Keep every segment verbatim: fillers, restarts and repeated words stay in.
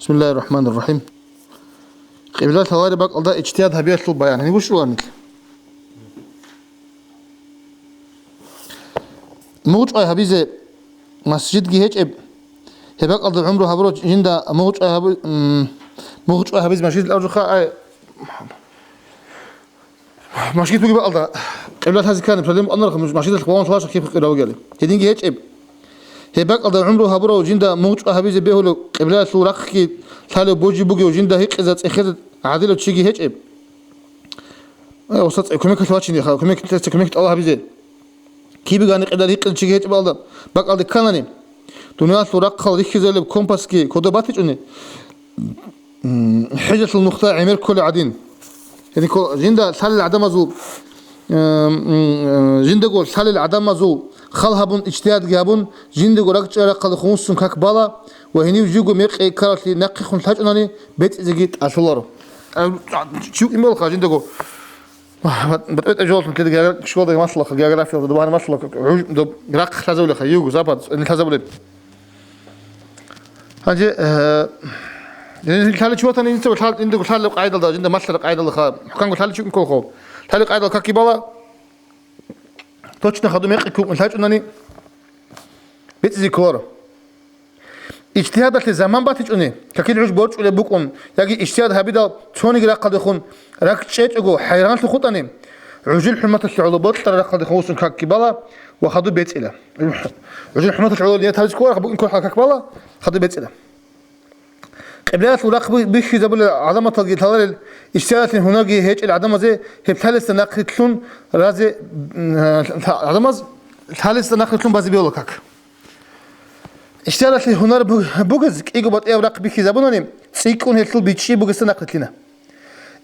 Бисмиллагьир рахӀманир рахӀим. Къибла лъалареб бакӀалда ижтигьад гьабиялъул баян. Гьаниб щула нилъ. МугъчӀвай гьабизе масжидги гьечӀеб, гьеб бакӀалда гӀумру гьабурав жинда мугъчӀвай гьаби-, м, мугъчӀвай гьабизе масжид абураб жоха, ай, Машгид бугеб бакӀалда къиблалъазе ккани проблема къванарха, муж-, машгидалъ валун лъаларищ киб къиблаялъ вугели. Гьединги гьечӀеб. Гьеб бакӀалда гӀумру гьабурав жинда мугъчӀвай гьабизе бегьулев, къиблаялъул рахъги лъалев божи бугев жинда гьикъизе цӀехезе гӀадилав чиги гьечӀеб. Э, устаз, э, кумекалъе вачине ха, кумек, кумек тӀалаб гьабизе. Кибигани къиблаялъ гьикъизе чиги гьечӀеб бакӀалда, бакӀалде кканани, дуниялалъул рахъал рихьизарулеб компасги кодоб батичӀони, м, хӀежалъул нухда гӀемер кколеб гӀадин. Гьединго жинда лъалел гӀадамазул, м, м, жиндаго лъалел гӀадамазул хал гьабун, ижтигьадги гьабун, жиндаго ракӀчӀараб рахъалдехун вуссун как бала ва гьенив живго мекъи ккаралъе нахъехун лъачӀунани, бецӀизеги тӀалъуларо. А, чи вукӀин болха жиндаго. БатӀа-, батӀа-, жолтун кида геогра-, школада маслаха, географиялда дубана маслаха, гӀуж-, дуб-, рахъ лъазабулеха, юг, запад, ин лъазабулеб. Гьанже, э, ин лъаличи ватани, инца лъал-, инде лъалеб къайдалда, жинда малъараб къайдалдаха, хӀуканго лъаличи кколхо. Лъалеб къайдал каки бала, точно хаду мекъи ккун лъачӀунани, бецӀизе кколаро. Ижтигьадалъе заман батичӀони, какил гӀуж борчӀулеб букӀун, яги ижтигьад гьабидал цониги рахъалдехун ракӀчӀечӀого хӀайранлъухъ хутӀани, гӀужул хӀурматалъе гӀоло бокьараб рахъалдехун вуссун какги бала ва хадуб бецӀила. ГӀужул хӀурматалъе гӀоло ният гьабизе ккола, букӀин ккола как бала, хадуб бецӀила. Къиблаялъул рахъ би-, бихьизабулел гӀаламаталги лъаларел, ижтигьадалъе гьунарги гьечӀел гӀадамазе гьеб лъалесда нахърилълъун разе, м, гӀадамаз лъалесда нахърилълъун базе бегьула как. Ижтигьадалъе гьунар буг-, бугез кӀиго батӀияб рахъ бихьизабунани, цӀикӀкӀун гьелъул бичӀчӀи бугесда нахърилълъина.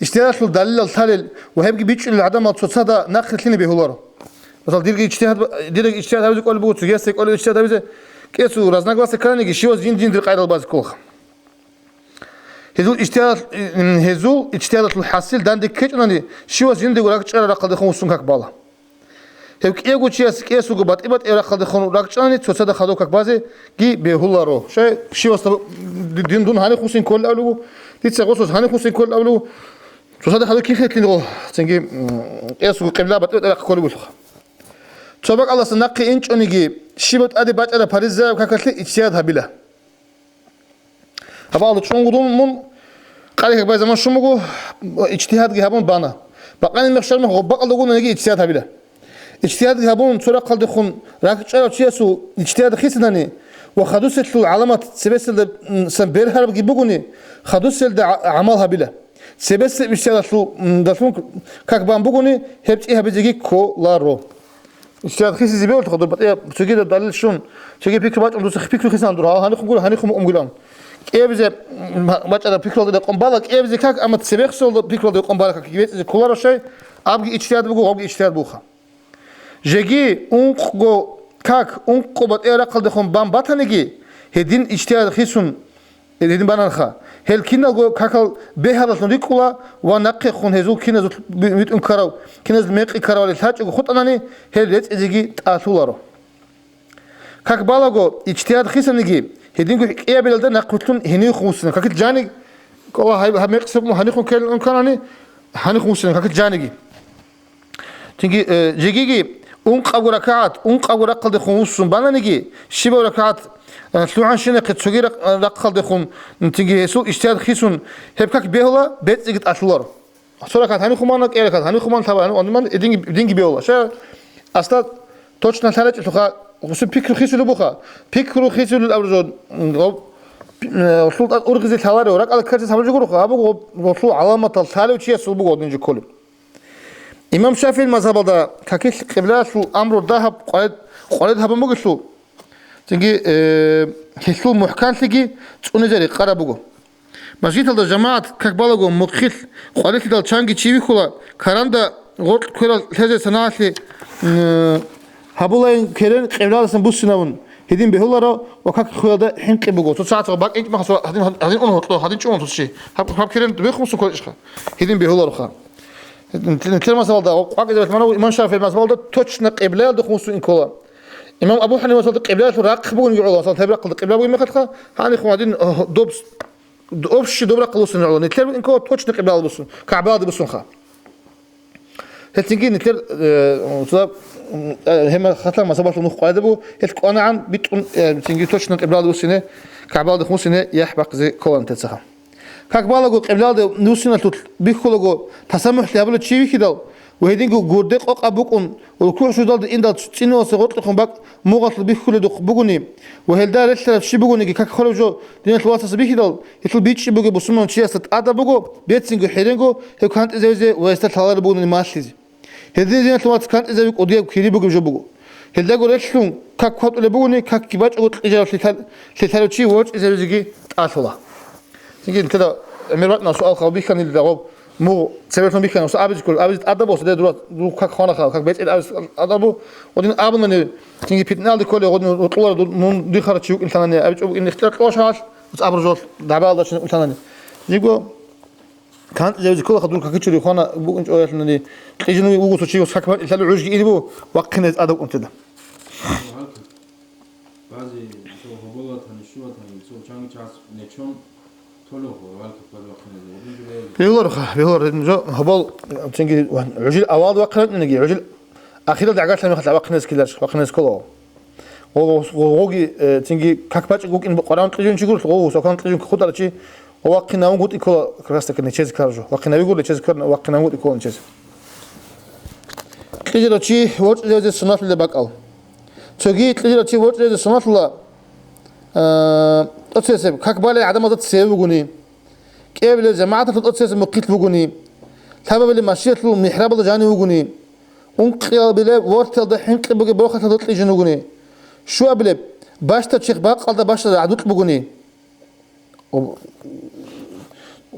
Ижтигьадалъул далилал лъалел ва гьебги бичӀчӀулел гӀадамал цоцазда нахърилълъине бегьуларо. Масала, дирги ижтигьад ба-, дирги ижтигьад гьабизе кӀолеб буго, цогиясда кӀолеб ижтигьад гьабизе, кӀиго разногласие кканиги, щивас жин-жиндир къайдал базе кколаха. Гьезул ижтигьадал-, гьезул ижтигьадалъул хӀасил данде ккечӀунани, щивас жиндего ракӀчӀараб рахъалдехун вуссун как бала. Гьев кӀиявго чияс кӀиявго батӀи-батӀияб рахъалдехун ракӀчӀани, цоцазда хадуб как базеги бегьуларо. Щай, щивасда дин дун гьанихъ вуссин кколин абулеб буго, дица гъосас гьанихъ вуссин кколин абулеб буго, цоцазда хадуб кин хӀехьлъин гъо, цинги, м, кӀиявго къибла батӀи-батӀи рахъ кколеб бугелъулха. Цо бакӀалдаса нахъе инчӀониги, щибаб тӀаде бачӀараб паризаяб какалъе ижтигьад гьабила. Гьаб алда чӀун вугун мун, къари как бай заман щун буго, ижтигьадги гьабун бана. Бакъанил мехщел мех гъоб бакӀалда вугониги ижтигьад гьабила. Ижтигьадги гьабун, цо рахъалдехун ракӀчӀарав чиясул ижтигьад хисинани ва хадуселъул гӀаламат цебеселда, м, сан бергьарабги бугони, хадуселда гӀа-, гӀамал гьабила. Цебесеб ижтигьадалъул, м, далъун как бан бугони, гьеб цӀи гьабизеги кколаро. Ижтигьад хисизе бегьулаха, дур батӀияб цогидаб далил щун, цоги пикру бачӀун, дуца пикру хисан дур, гьал гьанихъ гуро, гьанихъ мукӀун гилан. КӀиабизе, м, бачӀараб пикрулда рекъон бала, кӀиабизе как, амма цебехсалда пикрулда рекъон бала как, бецӀизе кколаро щай, абги ижтигьад буго, гъабги ижтигьад буха. Жеги ункъго как, ункъго батӀияб рахъалдехун бан батаниги, гьедин ижтигьад хисун, гьедин бананха. Гьел киналго какал бегьаралъун рикӀкӀула ва нахъехун гьезул киназулъ би-, битӀун ккарав, киназул мекъи ккаравали лъачӀого хутӀанани, гьел рецӀизеги тӀалъуларо. Как балаго, ижтигьад хисаниги, гьединго кӀиабилалда нахъвилълъун гьенивехун вуссина. Какил жаниг, кӀола гьаб, гьаб мекъисеб гьанихъун ккелин унканани, гьанихъун вуссина, какил жаниги. Цинги, э, жегиги ункъабго ракагӀат, ункъабго рахъалдехун вуссун бананиги, щибаб ракагӀат, э, лъугӀанщинахъе цоги рахъ-, рахъалдехун, цинги гьесул ижтигьад хисун, гьеб как бегьула, бецӀиги тӀалъуларо. Цо ракагӀат гьанихъумана, кӀел ракагӀат гьанихъумана, лъаб гьанихъумана, эдинги, эдинги бегьула. Ша, асла точно лъалачӀелъуха, гьесул пикру хисулеб буха. Пикру хисулел абураб жо, м, гъоб, э, лъултӀа ургъизе лъаларев, ракӀалда ккарчияс гьабулеб жо гуроха, абу гъоб, гъолъул гӀаламатал лъалев чиясул буго гьадин жо кколеб. Имам ШафигӀил мазгьабалда какилъ къиблаялъул амру дагьаб къварид, къварид гьабун бугелъул, цинги, э, гьелъул мухӀканлъиги цӀунизе рекъараб буго. Мажгиталда жамагӀат как балаго мухъилъ къварилъидал чанги чи вихьула, каранда гъоркь кверал лъезе санагӀалъи, м, гьабулайин керен къиблаласан буссинавун гьедин бегьуларо ва как хвелда хӀинкъи буго. Цо сагӀат бакӀинчӀ маха, цо гьадин, гьадин ун гьоркьо, гьадин чӀун цо чи. Гьаб, гьаб керен бехун суколчӀха. Гьедин бегьулароха. Нилъер мазгьабалда, къвакӀизе бетӀ манав, имам ШафигӀил мазгьабалда точно къиблаялдехун вуссун инкола. Имам Абу ХӀанифа мазгьабалда къиблаялъул рахъ бугониги гӀоло, масала, гьеб рахъалда къибла бугеб мехалъха, гьанихъун гьадин, гьо-, доб с-, общий добрахъ бусун гӀоло. Нилъер букӀин ккола точно къибла бусун, КагӀбаялде бусунха. Гьелъинги нилъер, э, цо, м, э, гьема хатан мазгьабалъул нух къвайда буго, гьелъ кӀванагӀан битӀун, э, цинги точно къиблалде вуссине, КагӀбалде хъусине яхӀ бахъизе ккола нилъецаха. Как балаго къиблалде вуссиналъулъ бихьулаго тасамухӀлъи гьабулев чи вихьидал ва гьединго гурде къокъаб букӀун, рукугӀ-суждалде индал цӀиналъуса гъоркьухъун бакӀ мугъалъул бихьуледухъ бугони ва гьелда релълъарав чи бугониги, как хварав жо диналъул вацасе бихьидал, гьелъул бичӀчӀи бугеб бусурман чиясда тӀадаб буго, бецинго хӀеренго гьев кантӀизавизе ва гьесда лъалареб бугони малъизе. Гьедин диналъул вац кантӀизави кӀудияб кири бугеб жо буго. Гьелдаго релълъун, как хватӀулеб бугони, какги бачӀого кьижарав лъилъа-, лъилъарав чи ворчӀизавизеги тӀалъула. Цинги нилъеда гӀемер бакӀна суал хаб бихьанилда гъоб, мугъ цеберлъун бихьана, абизе ккола, абизе тӀадаб боса, де дура, ду как хвана хал, как бецӀил абиз тӀадабу, гъодин абунани, цинги питналде кколе, гъодин рукьулара ду-, мун дихара чи вукӀин лъанани, абичӀо букӀин ихтияр кьоша гьал, абур жол, дабаалда чин вукӀин лъанани. Жиго, кантӀизавизе ккола хадур какичури хвана букӀин чӀоялъунани, кьижинуи угусо чи как бан илъали гӀужги ирибу, вахъинез тӀадаб унтида. Бази цо гьоболатани, шуватани, цо чанги час нечон толев гьорвал кипар вахъиназе. Бегьуларха, бегьулар, жо гьобол, цинги гӀужил авал вахъинатниги, гӀужил ахиралда гӀагарлъа мехалъ вахъинез киларш, вахъинез ккола. Гъо-, гъо-, гъоги, э, цинги как бачӀ гукӀин къваран кьижун чи гурлъ, гъо-, гъо-, сокан кьижун хутара чи, гъо-, вахъинавун гутӀи ккола, как раз таки нечез ккаржо. Вахъинавигур нечез ккар, вахъинавун гутӀи ккола нечез. Кьижарав чи ворчӀизавизе суналъулеб бакӀал. Цоги кьижарав чи ворчӀизавизе суналъула, а, тӀоцесеб, как балел гӀадамазда цеве вугони, кӀиабилеб жамагӀаталъул тӀоцесеб мухъилъ вугони, лъабабилеб машгьиялъул михӀрабалда жанив вугони, ункъиялбилеб ворталда хӀинкъи бугеб борхаталда кьижун вугони, щуабилеб бащдаб чехъ бакъалда бащдаб гӀадукь бугони. О,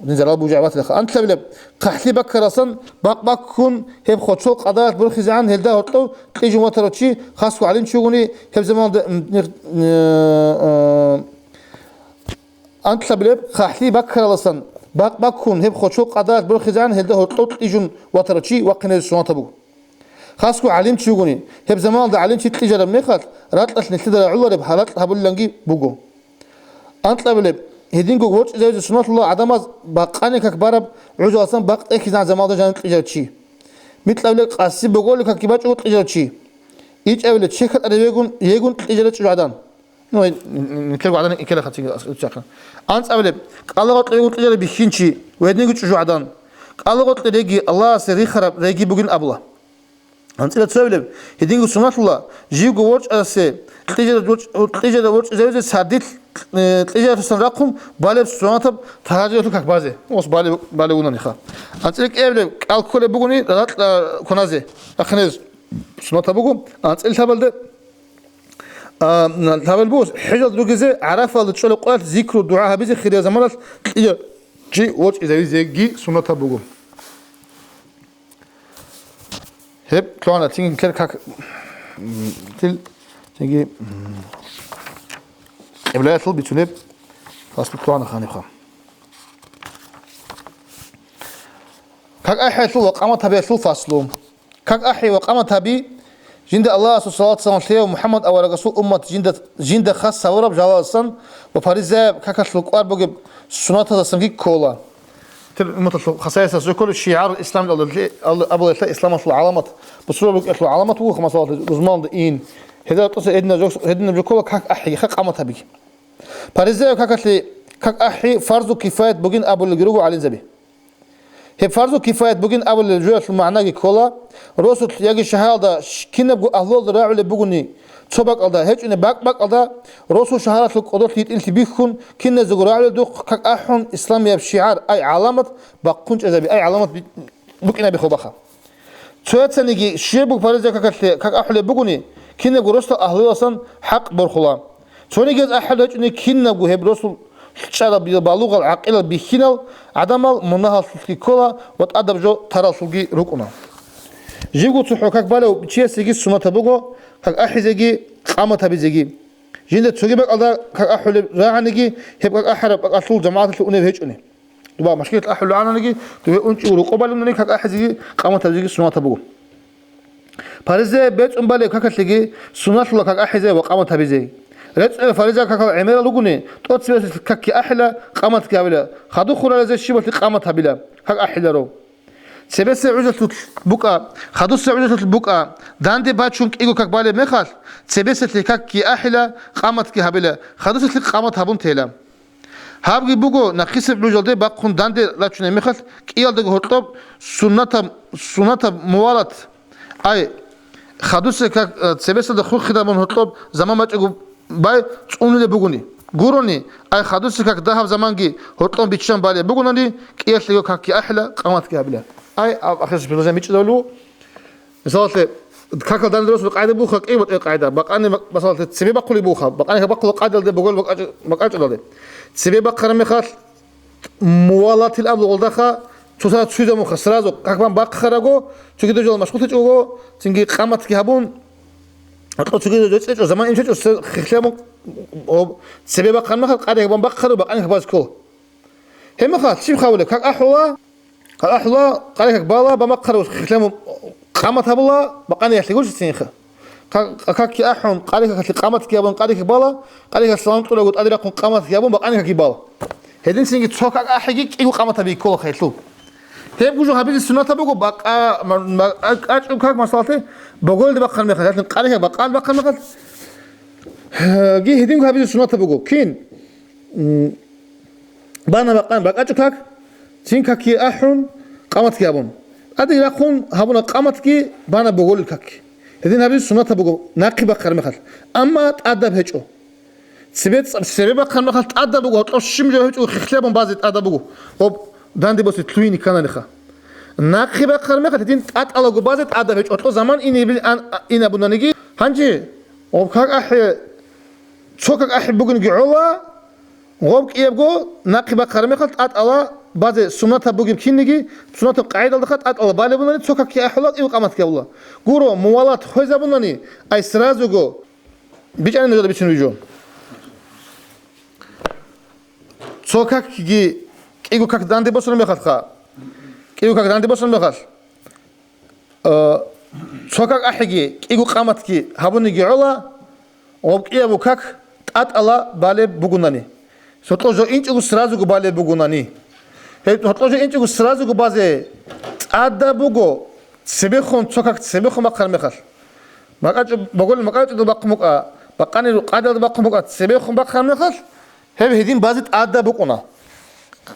низарал бужагӀбатилаха. Антлъабилеб, хъахӀлъи баккарасан бакъ-баккун гьеб хочол къадарат борхизегӀан гьелда гьоркьов кьижун ватарав чи, хасго гӀалимчи вугони, гьеб заманалда, м, нир-, э, э, антлъабилеб, хъахӀлъи баккараласан бакъ-баккун гьеб хочол къадарат борхизегӀан гьелда гьоркьов кьижун ватарав чи вахъинавизе сунатаб буго. Хасго гӀалимчи вугони, гьеб заманалда гӀалимчи кьижараб мехалъ, ракьалъ нилъеда рагӀулареб гьаракь гьабулеланги буго. Анкьабилеб, гьединго ворчӀизавизе сунатула гӀадамаз бакъани как бараб гӀужаласан бакъ тӀехьизан заманалда жанив кьижарав чи. Микьабилеб, къаси боголи какги бачӀого кьижарав чи. ИчӀабилеб, чехьатӀаре вегун, йегун кьижарав чӀужугӀадан. Ну, н-, н-, нилъер гӀадан иккелахъа цинги ас-, уцахъа. АнцӀабилеб, кӀалагъоркье вегун кьижараб бихьинчи ва гьединго чӀужугӀадан. КӀалагъоркье реги Аллагьасе рихараб реги бугин абула. АнцӀила цоабилеб, гьединго сунатула, живго ворчӀарасе, кьижара ворчӀ-, кьижара ворчӀизавизе сардилъ, э, кьижаралъусан рахъун балеб сунатаб тагьажудалъул как базе. Ос бале, бале унаниха. АнцӀила кӀиабилеб, кӀал кколеб бугони ракьа кваназе, рахъинез сунатаб буго. АнцӀила лъабалде, а, лъабал буго, хӀежалда ругезе, ГӀарафалда чӀолеб къоялъ зикру дугӀа гьабизе хириял заманалъ кьижа чи ворчӀизавизеги сунатаб буго. Гьеб лъугьана цинги нилъер как, м, тил, цинги, м, кьиблаялъул бицунеб фаслу лъугьана ханибха. Как ахӀиялъул ва къамат гьабиялъул фаслу. Как ахӀи ва къамат гьаби, жинда Аллагьасул салат-салам лъеяв МухӀаммад аварагасул уммат жинда, жинда хас гьавураб жалаласан ва паризаяб какалъул кӀвар бугеб сунатазасанги ккола. Тир умматалъул хасайсас жо кколеб шигӀар ислам ал-, ал-, абулелъа исламалъул гӀаламат, бусурбаб букӀиналъул гӀаламат буго, масалалъе, рузманалда ин. Гьединаб тӀаса гьединаб жо-, гьединаб жо ккола как ахӀи, как къамат гьабиги. Паризаяб какалъе как ахӀи фарзу кифаят бугин абулелги руго гӀалимзаби. Гьеб фарзу кифаят бугин абулел жоялъул магӀнаги ккола, росулъ яги шагьаралда щ-, кинабго агьлуялда рагӀулеб бугони, цо бакӀалда, гьечӀони бакӀ-бакӀалда, росул шагьаралъул кӀодолъ йитӀинлъи бихьун, киназего рагӀулелдухъ как ахӀун, исламияб шигӀар, ай гӀаламат, бахъун чӀезаби, ай гӀаламат би-, букӀинабихъо баха. Цояцаниги щибаб паризаяб какалъе как ахӀулеб бугони, кинабго росдал агьлуялдасан хӀакъ борхула. Цонигияз ахӀи рачӀуни кинабго гьеб росул чӀараб балугъал гӀакъилал бихьинал гӀадамал мунагьалъулъги ккола ва тӀадаб жо таралъулги рукӀуна. Живго цохӀо как балев чиясеги сунатаб буго как ахӀизеги къамат гьабизеги. Жинда цоги бакӀалда как ахӀулеб рагӀаниги, гьеб как ахӀараб бакӀалъул жамагӀаталъе унев гьечӀони. Дуба машгьиялъ ахӀулел гӀананиги, дубе унчӀив рукъо балунаниги, как ахӀизеги, къамат гьабизеги сунатаб буго. Паризаяб бецӀун балеб какалъеги сунатула как ахӀизе ва къамат гьабизе. РецӀоял фариза какал гӀемерал ругони, тӀоцебесеб какги ахӀила, къаматги гьабила, хадуб хуралазе щибалъе къамат гьабила, как ахӀиларо. Цебесеб гӀужалъулъ букӀа, хадусеб гӀужалъулъ букӀа, данде бачун кӀиго как балеб мехалъ, цебесеб какги ахӀила, къаматги гьабила, хадусеб къамат гьабун тела. Гьабги буго, нахъисеб гӀужалде бахъун данде рачунеб мехалъ, кӀиялдаго гьоркьоб суннатаб, суннатаб мувалат, ай, хадусеб как, э, цебесалда хурхидабун гьоркьоб заман бачӀого бай цӀунулеб бугони, гурони, ай, хадусеб как дагьаб заманги гьоркьоб биччан балеб бугонани, кӀиялъего какги ахӀила, къаматги гьабила. Ай, а-, ахирисеб предложение бичӀчӀизабулеб буго. Мисалалъе, какал данде росулеб къагӀида буха, кӀиго батӀи къагӀида. Бакъани, масалалъе, цебе бахъулеб буха, бакъани бахъула къагӀидалде, боголил бакӀачӀ-, бакӀачӀалде. Цебе бахъараб мехалъ, мувалатил абула гъолдаха, цоцазда цуйзабунха, сразу как бан бахъараго, цогидаб жоялда машгъуллъичӀого, цинги къаматги гьабун, гьоркьоб цогидаб жо цӀечӀо, заман инчӀечӀо, се-, хихлъи гьабун, об, цебе бахъараб мехалъ, къаде как бан бахъараго, бакъани как базе ккола. Гьеб мехалъ, щиб хъвалеб, как ахӀула, как ахӀула, къаде как бала, бан бахъараго, хихлъи гьабун, къамат гьабула, бакъаниялъе гурищ цинха. Как, какги ахӀун, къаде какалъе къаматги гьабун, къаде как бала, къаде как салам кьурабго тӀаде рахъун къаматги гьабун, бакъани какги бала. Гьединцинги цо как ахӀиги кӀиго къамат гьаби ккола хайлъул. Гьеб гужун гьабизе суннатаб буго, бакъа-, ма-, ма-, кӀачӀун как, масалалъе, боголиде бахъараб мехалъ, гьалъин къаде как бакъаниде бахъараб мехалъ, гьаги гьединго гьабизе суннатаб буго. Кин? М, бана бакъан бакӀачӀо как, цин какги ахӀун, къаматги гьабун. ТӀаде рахъун гьабуна къаматги, бана боголил как. Гьедин гьабизе суннатаб буго, нахъе бахъараб мехалъ. Амма тӀадаб гьечӀо. Цебе цӀ-, цебе бахъараб мехалъ тӀадаб буго, гьоркьоб щиб жо гьечӀого хихлъи гьабун базе тӀадаб буго. Гьоб данде босе лъугьине ккананиха. Нахъе бахъараб мехалъ гьедин тӀатӀалаго базе тӀадаб гьечӀо, гьоркьоб заман ине-, ин-, ин абунаниги. Гьанже, гьоб как ахӀи, цо как ахӀи бугинги гӀола, гъоб кӀиябго нахъе бахъараб мехалъ тӀатӀала базе суннатаб бугеб кинниги, суннатаб къагӀидалдаха тӀатӀала балеб бунани цо какги ахӀула, кӀиго къаматги гьабула. Гуро, мувалат хвезабунани, ай сразуго, бичӀчӀани нужеда бицунеб жо. Цо какги, кӀиго как данде босун мехалъха, кӀиго как данде босун мехалъ, Э, цо как ахӀиги, кӀиго къаматги гьабуниги гӀола, гъоб кӀиябго как тӀатӀала балеб бугунани. Гьоркьоб жо инчӀого сразуго балеб бугунани. Гьеб гьоркьоб жо инчӀого сразуго базе тӀадаб буго, цебехун, цо как цебехун бахъараб мехалъ. МакӀачӀу-, боголил макьачӀудал бахъун букӀа, бакъанил къагӀидалда бахъун букӀа, цебехун бахъараб мехалъ, гьеб гьедин базе тӀадаб букӀуна.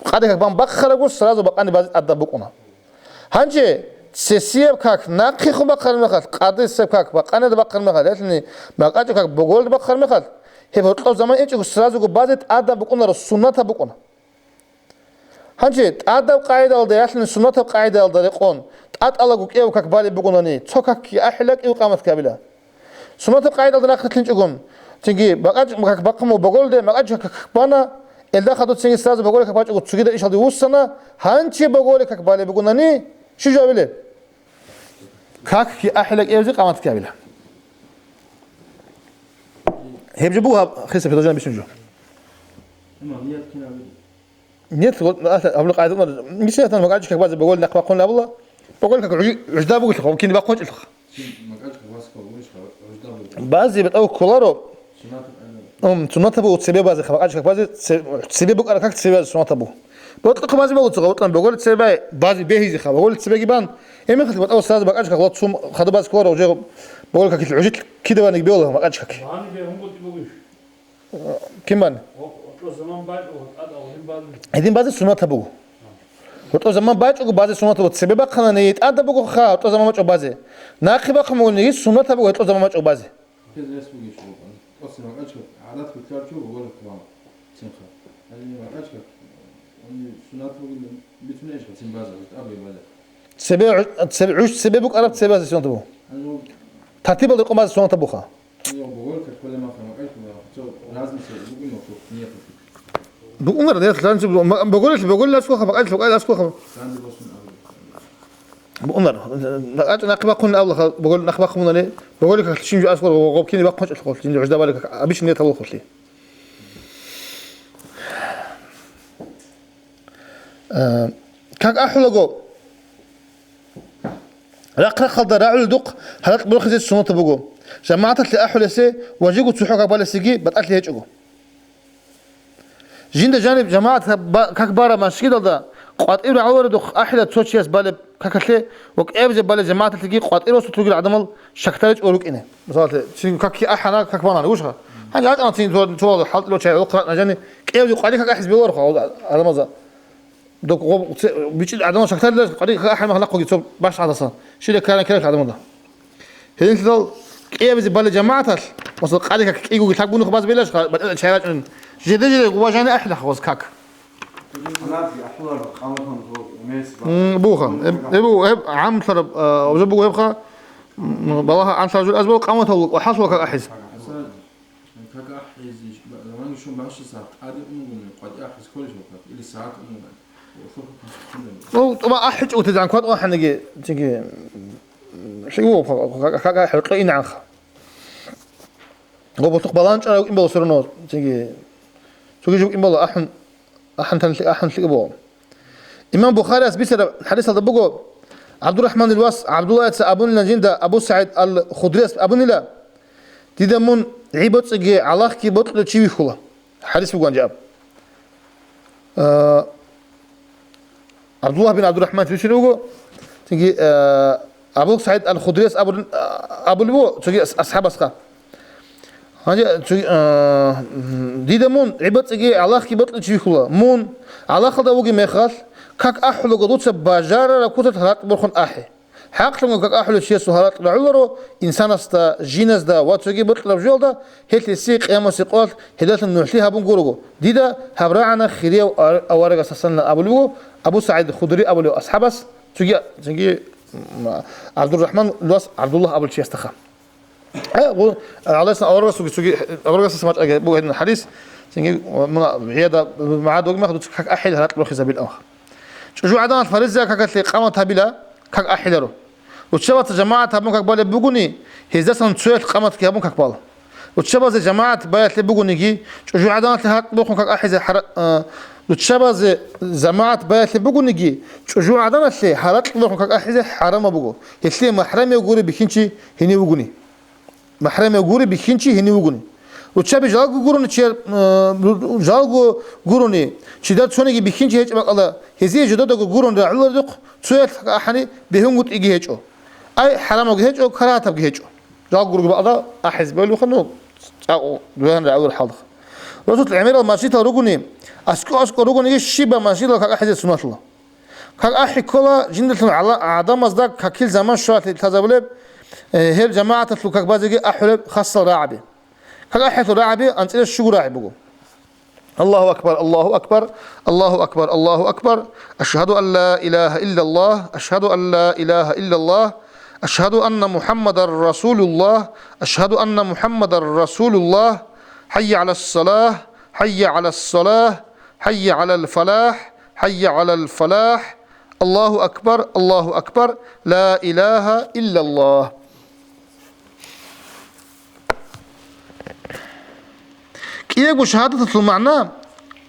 Къаде как бан бахъарабго, сразу бакъани базе тӀадаб букӀуна. Гьанже цесияб как нахъехун бахъараб мехалъ, къадесеб как бакъанида бахъараб мехалъ, ялъуни макьачӀеб как боголида бахъараб мехалъ, гьеб гьоркьоб заман инчӀого сразуго базе тӀадаб букӀунаро, суннатаб букӀуна. Гьанже тӀадаб къагӀидалда, ялъуни суннатаб къагӀидалда рекъон, тӀатӀалаго кӀиябго как балеб бугунани, цо какги ахӀила, кӀиго къаматги гьабила. Суннатаб къагӀидалда нахъе лъинчӀогун, цинги бакъачӀ-, как бахъун буго боголиде, макьачӀ как бана, элда хадуб цинги сразу боголил как бачӀого цогидал ишалде вуссана, гьанже боголил как балеб бугунани, щиб жо абилеб? Какги ахӀила, кӀиябизе къаматги гьабила. Гьеб жо буго гьаб хисаб, хисаб жо бицун жо. Имам, ният кин абилеб? Нет, вот, а, абула къайда, мисалатан, макьачӀ как базе боголил нахъ бахъун абула, боголил как гӀуж-, гӀужда бугелъул, кин бахъун чӀелъул. Чи макьачӀ как базе ккола, гурищ ха, гӀужда бугелъул. Базе бетӀав кколаро. Суннатаб гӀайнаб. Ум, суннатаб буго цебе базе, макьачӀ как базе, це-, цебе букӀараб как цебе базе суннатаб буго. Боркьахъ базе балуца, гъавутӀан боголил цебе бай, базе бегьизе ха, боголил цебеги бан. Эмехалъ батӀав саз макьачӀ как лоцун хадуб базе кколаро, уже боголил как гӀужил кида ваник беола макьачӀ как. Вани бегьун бутӀи бугищ? Кин бан? О-, ото заман бачӀо, тӀад алгъин бан. Гьедин базе суннатаб буго. Гьоркьоб заман бачӀого базе суннатаб буго. Цебе бахъанани тӀадаб буго ха, гьоркьоб заман бачӀого базе. Нахъе бахъун бугониги суннатаб буго гьоркьоб заман бачӀого базе. Кез рес бугищ букӀун. Тосин макьачӀ как гӀадат бикарчо бугораб кван. Цинха. Гьаниб макьачӀ как, они суннат бугин бицунейищ ха цин базе, гӀуж тӀаби базе. Цебе, цебе, гӀуж цебе букӀараб цебе базе суннатаб буго. Гьаниб Тартибалда рекъон базе суннатаб буго ха. Гьаниб боголил как балеб маха, макьачӀ как, цо разница бугин ва нияталъ. БукӀунар, нияталъ разница бу-, ма-, боголил, боголил аскӀоха, макьачӀ, макьачӀ аскӀоха. Данде босун абу. БукӀунар. МакьачӀ нахъе бахъун абула ха, боголил нахъе бахъун бугони, боголил как лъим жо аскӀор, гъоб кин бахъун чӀелъул, жинда гӀужда балеб как, обычно нияталъул хъулъи. Э, как ахӀулаго, рахъ-рахъалда рагӀуледухъ гьаракь борхизе суннатаб буго. ЖамагӀаталъе ахӀулесе ва жиго цохӀо как балесеги батӀалъи гьечӀого. Жинда жаниб жамагӀат как ба-, как бараб мажгиталда къватӀив рагӀуларедухъ ахӀила цо чияс балеб какалъе ва кӀиабизе балеб жамагӀаталъеги къватӀив росулъ ругел гӀадамал щакдаричӀого рукӀине. Мисалалъе, цин какги ахӀана, как банани, гушха? Гьанже рачӀана цин цо-, цо хӀалтӀулев чай гӀолохъ ракӀна жани, кӀиабизе къватӀив как ахӀизе бегьуларо гьал гӀадамазда. Док гъоб-, це-, бичӀчӀи гӀадамал шакдарилан къватӀив как ахӀи махалахъоги цо бащ гӀадаса. Щила ккаран ккарал гӀадамалда. Гьединлъидал кӀиабизе балеб жамагӀаталъ, масала, къаде как кӀигоги лъабгунухъ баз белаш, ха-, батӀа чай рачӀун. Жеде-жеде гъубажани ахӀилахъ гъоз как. М, буха. Эб-, эбу-, эб гӀамлъараб, а, уже буго гьебха, м, балагьа гӀамлъараб жур аз буго къаматал ва хӀалъула как ахӀиз. Как ахӀизе, заманги щун бащдасан, къаде унгуни, къватӀи ахӀиз кколищ вахъат, или сагӀат унгуни? Ну, тӀуба ахӀичӀого тезан кватӀ вахӀаниги, цинги, м, лъигӀо, ха-, ха-, ха-, ха-, хӀуркье инегӀанха. Гъо бутухъ балагьун чӀарав вукӀин бала все равно, цинги, цоги жо вукӀин бала ахӀун, ахӀун тан лъи-, ахӀун лъикӀаб буго. Имам Бухарияс бицараб хӀадисалда буго, ГӀабдурахӀманил вас ГӀабдуллагьица абунилан жинда Абу СагӀид ал-Худрияс абунила, дида мун гӀи боцӀиги гӀалахги бокьулев чи вихьула. ХӀадис бугоан жаб. А, ГӀабдуллагь бин ГӀабдурахӀман вичӀин вуго, цинги, а, Абу СагӀид ал-Худрияс абулин, а, абулеб буго цоги ас-, асхӀабасха. Гьанже цоги, а, дида мун гӀи боцӀиги гӀалахги бокьулев чи вихьула. Мун гӀалахалда вугеб мехалъ, как ахӀулаго дуца бажарараб куцалъ гьаракь борхун ахӀе. ХӀакълъун как ахӀулев чиясул гьаракь рагӀуларо инсанасда, жиназда ва цоги бокьараб жоялда, гьелъ гьесие къиямасеб къоялъ гьелдалъун нугӀлъи гьабун гурого. Дида гьаб рагӀана хирияв ар-, аварагасдасанилан абулеб буго Абу СагӀид Худри абулев асхӀабас, цоги, цинги, м, ГӀабдурахӀман вас ГӀабдуллагь абулев чиясдаха. Э, гъу-, гӀалайгьиссалам аварагасулги цоги, аварагасдаса мачӀаги буго гьедин хӀадис, цинги, муна, гӀияда магӀад вугеб мехалъ дуца как ахӀил гьаракь борхизабилан. ЧӀужугӀаданалъ фариза какалъе къамат гьабила, как ахӀиларо. Руччабаца жамагӀат гьабун как балеб бугони, гьездасан цоялъ къаматги гьабун как бала. Руччабазе жамагӀат баялъе бугониги, чӀужугӀаданалъе гьаракь борхун как ахӀизе хӀара-, а, руччабазе жамагӀат баялъе бугониги, чӀужугӀаданалъе гьаракь борхун как ахӀизе хӀарамаб буго, гьелъие махӀрамияв гуреб бихьинчи гьенив вугони. МахӀрамияв гуреб бихьинчи гьенив вугони. Руччаби жалго гурони чи-, э, жалго гурони, чидер цониги бихьинчи гьечӀеб бакӀалда, гьезие жидедаго гурони рагӀуларедухъ цоялъ как ахӀани бегьунгутӀиги гьечӀо. Ай, хӀарамабги гьечӀо, карагьатабги гьечӀо. Жалго гуроги бакӀалда ахӀизе бегьулаха, ну, цӀакъ дугӀан рагӀулареб хӀалда. Росулъ гӀемерал мажгитал ругони, аскӀо-аскӀо ругониги щибаб мажгитал как ахӀизе суннатла. Как ахӀи ккола жиндалъун гӀала-, гӀадамазда какил заман щвалъи лъазабулеб, э, гьеб жамагӀаталъул как базеги ахӀулеб хасал рагӀаби. Как ахӀилъул рагӀаби анцӀила щуго рагӀи буго. Аллагьу акбар, Аллагьу акбар, Аллагьу акбар, Аллагьу акбар. Ашгьаду ан ла илагьа иллаллагь, ашгьаду ан ла илагьа иллаллагь, ашгьаду анна МухӀаммадар расулуллагь, ашгьаду анна МухӀаммадар расулуллагь. ХӀайя гӀалас салагь, хӀайя гӀалас салагь, хӀайя гӀалал фалахь, хӀайя гӀалал фалахь. Аллагьу акбар, Аллагьу акбар, ла илагьа иллаллагь. КӀиябго шагьадаталъул магӀна,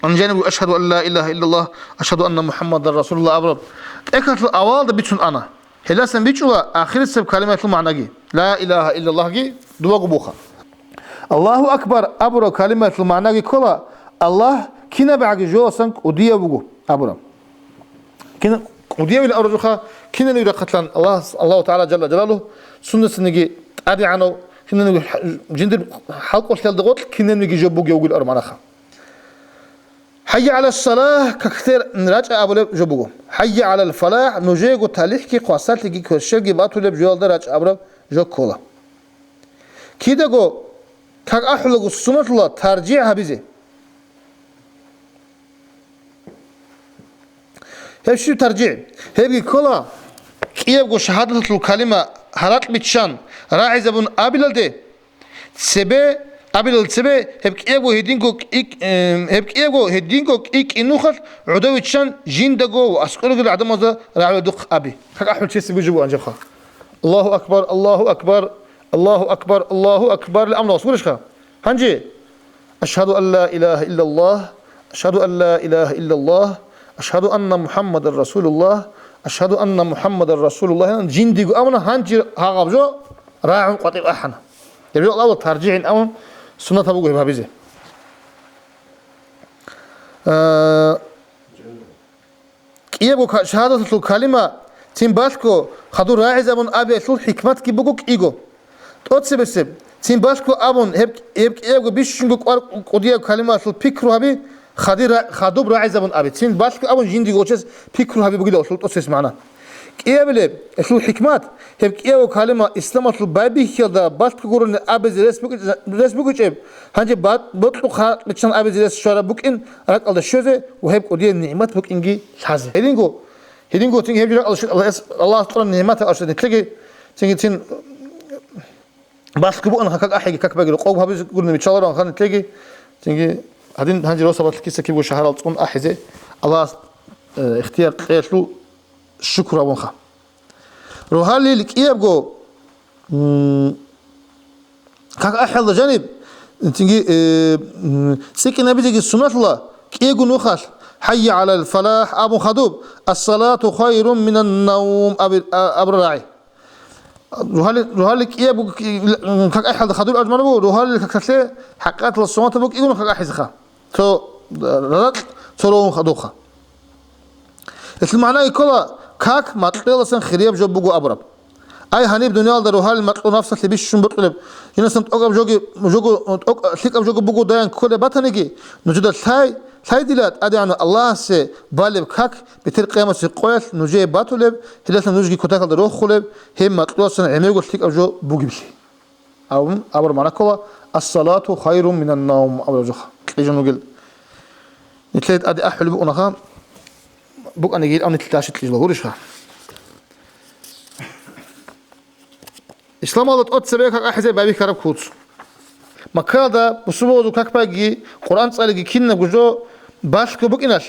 гьанжеги ашгьаду ан ла илагьа иллаллагь, ашгьаду анна МухӀаммадан расулуллагь абураб, тӀехьалъул авалалда бицун ана. Гьелдасан бичӀчӀула ахирисеб калимаялъул магӀнаги, ла илагьа иллаллагьги дубаго буха. Аллагьу акбар абураб калимаялъул магӀнаги ккола, Аллагь кинабгӀаги жоялдасан кӀудияв вуго абураб. Кин-, кӀудиявилан абураб жоха, киналниги рахъалъан Аллагь, Аллагьу ТагӀала Жалла Жалалугь, сунесаниги тӀадегӀанав, киналниги хӀа-, жиндир хӀалкӀолъиялда гъоркь киналниги жо бугев вугилан абураб манаха. ХӀайя гӀалас салагь, какде рачӀа абулеб жо буго. ХӀайя гӀалал фалахь, нужеего талихӀги хвасарлъиги кверщелги батулеб жоялда рачӀа абураб жо ккола. Кидаго как ахӀулаго суннатла таржигӀ гьабизе. Гьеб щиб таржигӀ? Гьебги ккола, кӀиябго шагьадаталъул калима гьаракь биччан рагӀизабун абилалде, цебе, абилал цебе, гьеб кӀиябго гьединго кӀи-, э, гьеб кӀиябго гьединго кӀи-, кӀинухъалъ гӀодовиччан жиндаго ва аскӀоргил гӀадамазда рагӀуладухъ аби. Как ахӀулев чиясеб жо буго гьанжебха. Аллагьу акбар, Аллагьу акбар, Аллагьу акбар, Аллагьу акбар, ла амру гьабулищха? Гьанже, ашгьаду ан ла илагьа иллаллагь, ашгьаду ан ла илагьа иллаллагь, ашгьаду анна МухӀаммадан расулуллагь, ашгьаду анна МухӀаммадан расулуллагь, жиндиго абуна, гьанже гьагъаб жо рагӀун къватӀиб ахӀана. Гьеб жо Аллагьас таржигӀин абун, суннатаб буго гьеб гьабизе. Э, кӀиябго ка-, шагьадаталъул калима цин балъго хадур рагӀизабун абиялъул хӀикматги буго кӀиго. ТӀоцебесеб, цин балъго абун, гьеб, гьеб кӀиябго бищунго кӀвар кӀудияб калимаялъул пикру гьаби, хадир ра-, хадуб рагӀизабун аби, цин балъго абун жиндиго гъочес пикру гьаби бугила гьелъул тӀоцебесеб магӀна. КӀиабилеб, гьелъул хӀикмат, гьеб кӀиябго калима исламалъул байбихьиялда балъго гурони абизе рес букӀи-, рес букӀичӀеб, гьанже ба-, бокьухъа биччан абизе рес щвараб букӀин ракӀалда щвезе ва гьеб кӀудияб нигӀмат букӀинги лъазе. Гьединго, гьединго цин гьеб жо-, Аллагьас, Аллагьас кьураб нигӀмат, нилъеги цинги цин балъго бугонаха как ахӀиги, как баги, къо гьабизе гурони биччалароан нилъеги, цинги гьадин гьанже росабалъ киса кибго шагьарал цӀун ахӀизе Аллагьас, э, ихтияр кьеялъул шукр гьабунха. Рогьалил кӀиябго, м, как ахӀиялда жаниб, цинги, э, м, цӀикӀкӀинабизеги суннатла кӀиего нухалъ, «ХӀайя гӀалал фалахӀ» абун хадуб, «Ас-салату хайрун минан навм» аби-, а-, абураб рагӀи. Рогьали-, рогьалил кӀиябго как ахӀиялда хадур арзман буго, рогьалил какалъе хӀакъикъаталда суннатаб букӀигун как ахӀизеха. Цо, э, раракь, цо рогьун хадубха. Гьелъул магӀнаги ккола, как макьуялдасан хирияб жо буго абураб. Ай, гьаниб дуниялда рогьалил макьу нафсалъе бищун бокьулеб, жинасан тӀокӀаб жоги, жого, тӀокӀ-, лъикӀаб жого бугодаян кколеб батаниги, нужеда лъай, лъай дила ТӀадегӀанав Аллагьасе балеб как бетӀер къиямасеб къоялъ нужее батулеб, гьелдалъун нужги кутакалда рохулеб, гьеб макьуялдасан гӀемерго лъикӀаб жо бугеблъи. Абун абураб магӀна ккола, «Ас-салату хайрун минан навм» абураб жоха. Кьижун вугел. Нилъее тӀаде ахӀулеб букӀунаха, букӀаниги ил абун нилъ даши кьижула гурищха? Исламалда тӀоцебе как ахӀизе байбихьараб куц. Маккаялда бусурбабазул как байги, Къуръан цӀалиги кинабго жо балъго букӀиналъ,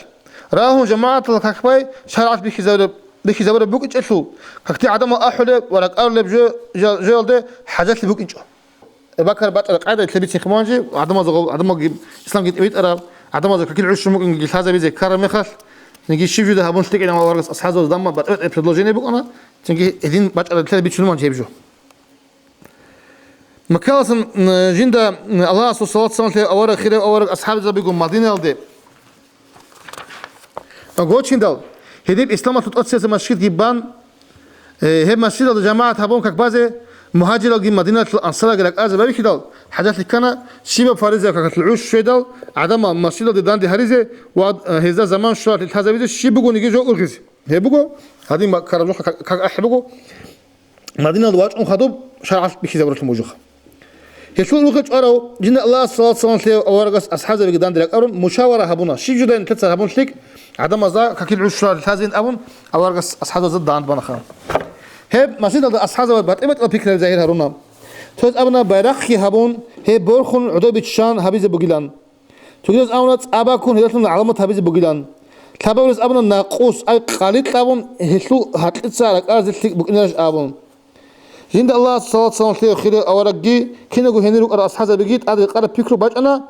рагьун жамагӀаталда как бай шаргӀалъ бихьизабураб, бихьизабураб букӀинчӀелъул, какде гӀадамал ахӀулеб ва ракӀарулеб жо-, жо-, жоялде хӀажалъи букӀинчӀо. Эбакар бачӀараб къайда итлъи бицин хъуманжи, гӀадамазда гъо-, гӀадамалги исламги тӀибитӀараб, гӀадамазда какил гӀушун букӀинги лъазабизе ккараб мехалъ, цинги щиб жуда гьабун лъикӀинав аварагас асхӀабзабаз дамма батӀи-батӀи предложение букӀана, цинги гьедин бачӀараб итлъи бицунуман жеб жо. Маккаласан, м, жинда, м, Аллагьасул салат-салам лъе авараг, хирав авараг асхӀабзабигун Мадинаялде гочиндал, гьедиб исламалъул тӀоцеса машгьидги бан, э, гьеб машгьидалда жамагӀат гьабун как базе, мугьажиралги Мадиналъул ансаралги ракӀазе байбихьидал, хӀажалъи ккана, щибаб фаризаяб какалъул гӀуш щведал, гӀадамал машгьидалде данде гьаризе ва, э, гьезда заман щваралъе лъазабизе щиб бугониги жо ургъизе. Гьеб буго, гьадин ма-, ккараб жоха как, как ахӀи буго. Мадиналда вачӀун хадуб шаргӀалъ бихьизабуралъун бужуха. Гьелъул рухӀе чӀварав, жинда Аллагьас салат-салам лъе аварагас асхӀабзабиги данде ракӀарун, мушавара гьабуна, щиб жудай нилъеца гьабун лъикӀ, гӀадамазда какил гӀушра лъазин абун, аварагас асхӀабзабазда дандбанаха. Гьеб масидалда асхӀабзабаз батӀи-батӀиял пикраби загьир гьаруна. Цояз абуна, байрахъги гьабун, гьеб борхун гӀодобиччан гьабизе бугилан. Цогидаз абуна, цӀа бакун гьелдалъун гӀаламат гьабизе бугилан. Лъабабилаз абуна, накъус, ай къали кьабун, гьелъул гьаркьица ракӀаразе лъикӀ букӀинарищ абун. Жинда Аллагьас салат-салам лъе хирав аварагги, киналго гьенир рукӀарал асхӀабзабиги тӀаде рекъараб пикру бачӀана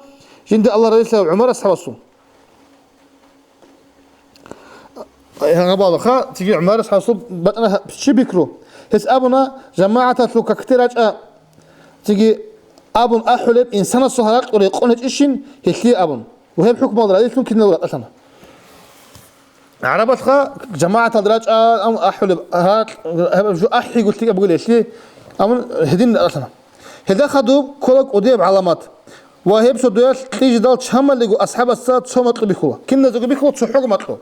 жинда Аллагь разилъаяв ГӀумар асхӀабасул. Гьабалаха, цинги ГӀумар асхӀабасул бачӀана гьа-, чи пикру. Гьес абуна, жамагӀаталъул какде рачӀа, цинги абун ахӀулеб, инсанасул гьаракь рекъон гьечӀищин гьелъие абун. Ва гьеб хӀукмалда разилъун кинал ратӀалъана. ГӀарабалъха жамагӀаталда рачӀа, абун ахӀулеб, гьаракь, гьеб жо ахӀиго лъикӀаб бугел гьелъие, абун гьедин ратӀалъана. Гьелда хадуб ккола кӀудияб гӀаламат. Ва гьеб сордоялъ кьижидал чамалиго асхӀабасда цо макьу бихьула. Киназего бихьула цохӀого макьу.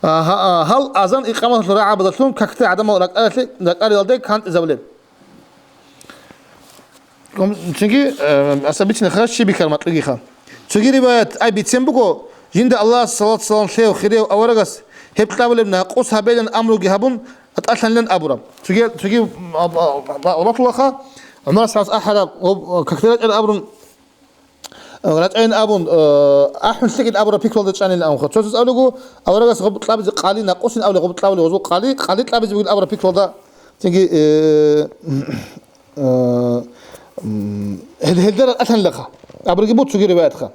А, гьа-, а, гьал азан-икъаматалъул рагӀабазалъун какде гӀадамал ракӀаралъе-, ракӀариялде кантӀизабулеб. Гом-, цинги, э, асабицин хара щиб бихьар макьугиха. Цоги риваят, ай, бицен буго, жинда Аллагьас салат-салам лъев хирев аварагас гьеб кьабулеб накъус гьабейилан амруги гьабун, атӀалъанилан абураб. Цоги, цоги, а, а, а, а, батулаха, ГӀумар асхӀабас ахӀараб, гъоб, а, какде рачӀарал абрун, РачӀайин абун, э, ахӀун лъикӀин абураб пикралда чӀанилан абун. Цо-цоз абулего, аварагас гъоб кьабизе къали накъусин абулеб, гъоб кьабулеб гъозул къали, къали кьабизе бугин абураб пикралда, цинги, э, э, м, гьел-, гьелда ракӀалъанилаха. Абуриги буго цоги риваятха.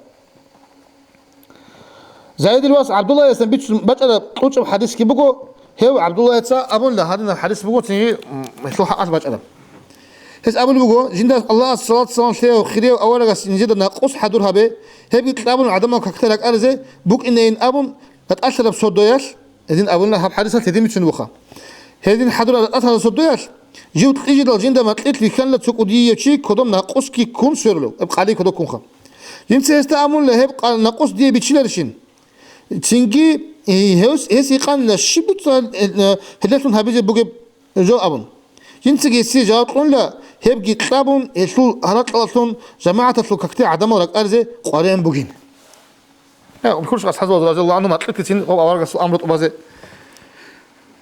Заидил вас ГӀабдуллагьасан бицун бачӀараб кьучӀаб хӀадисги буго, гьев ГӀабдуллагьица абунила гьадинаб хӀадис буго, цинги, м, гьелъул хӀакъалъ бачӀараб. Гьес абулеб буго, жинда Аллагьас салат-салам лъеяв хирияв аварагас нижеда накъус хӀадур гьабе, гьебги кьабун гӀадамал какде ракӀаризе букӀинейин абун, ратӀалъараб сордоялъ, гьедин абуна гьаб хӀадисалъ гьедин бицунеб буха. Гьедин хӀадур ратӀалъараб сордоялъ, жив кьижидал жинда макьилъ вихьанила цо кӀудияв чи кодоб накъусги ккун сверулев, гьеб къалей кодоб ккунха. Жинца гьесда абунила, гьеб къа-, накъус дие бичиларищин? Цинги, э, гьес, гьес гьикъанила, щиб дуца, э, э, гьелдалъун гьабизе бугеб жо абун. Жинцаги гьесие жаваб кьунила, гьебги кьабун, гьелъул гьаракьалъун жамагӀаталъул какде гӀадамал ракӀаризе къваригӀун бугин. Э, хурш асхӀабзабаз, разияллагьу гӀангьум, макьилъицин гъоб аварагасул амру тӀубазе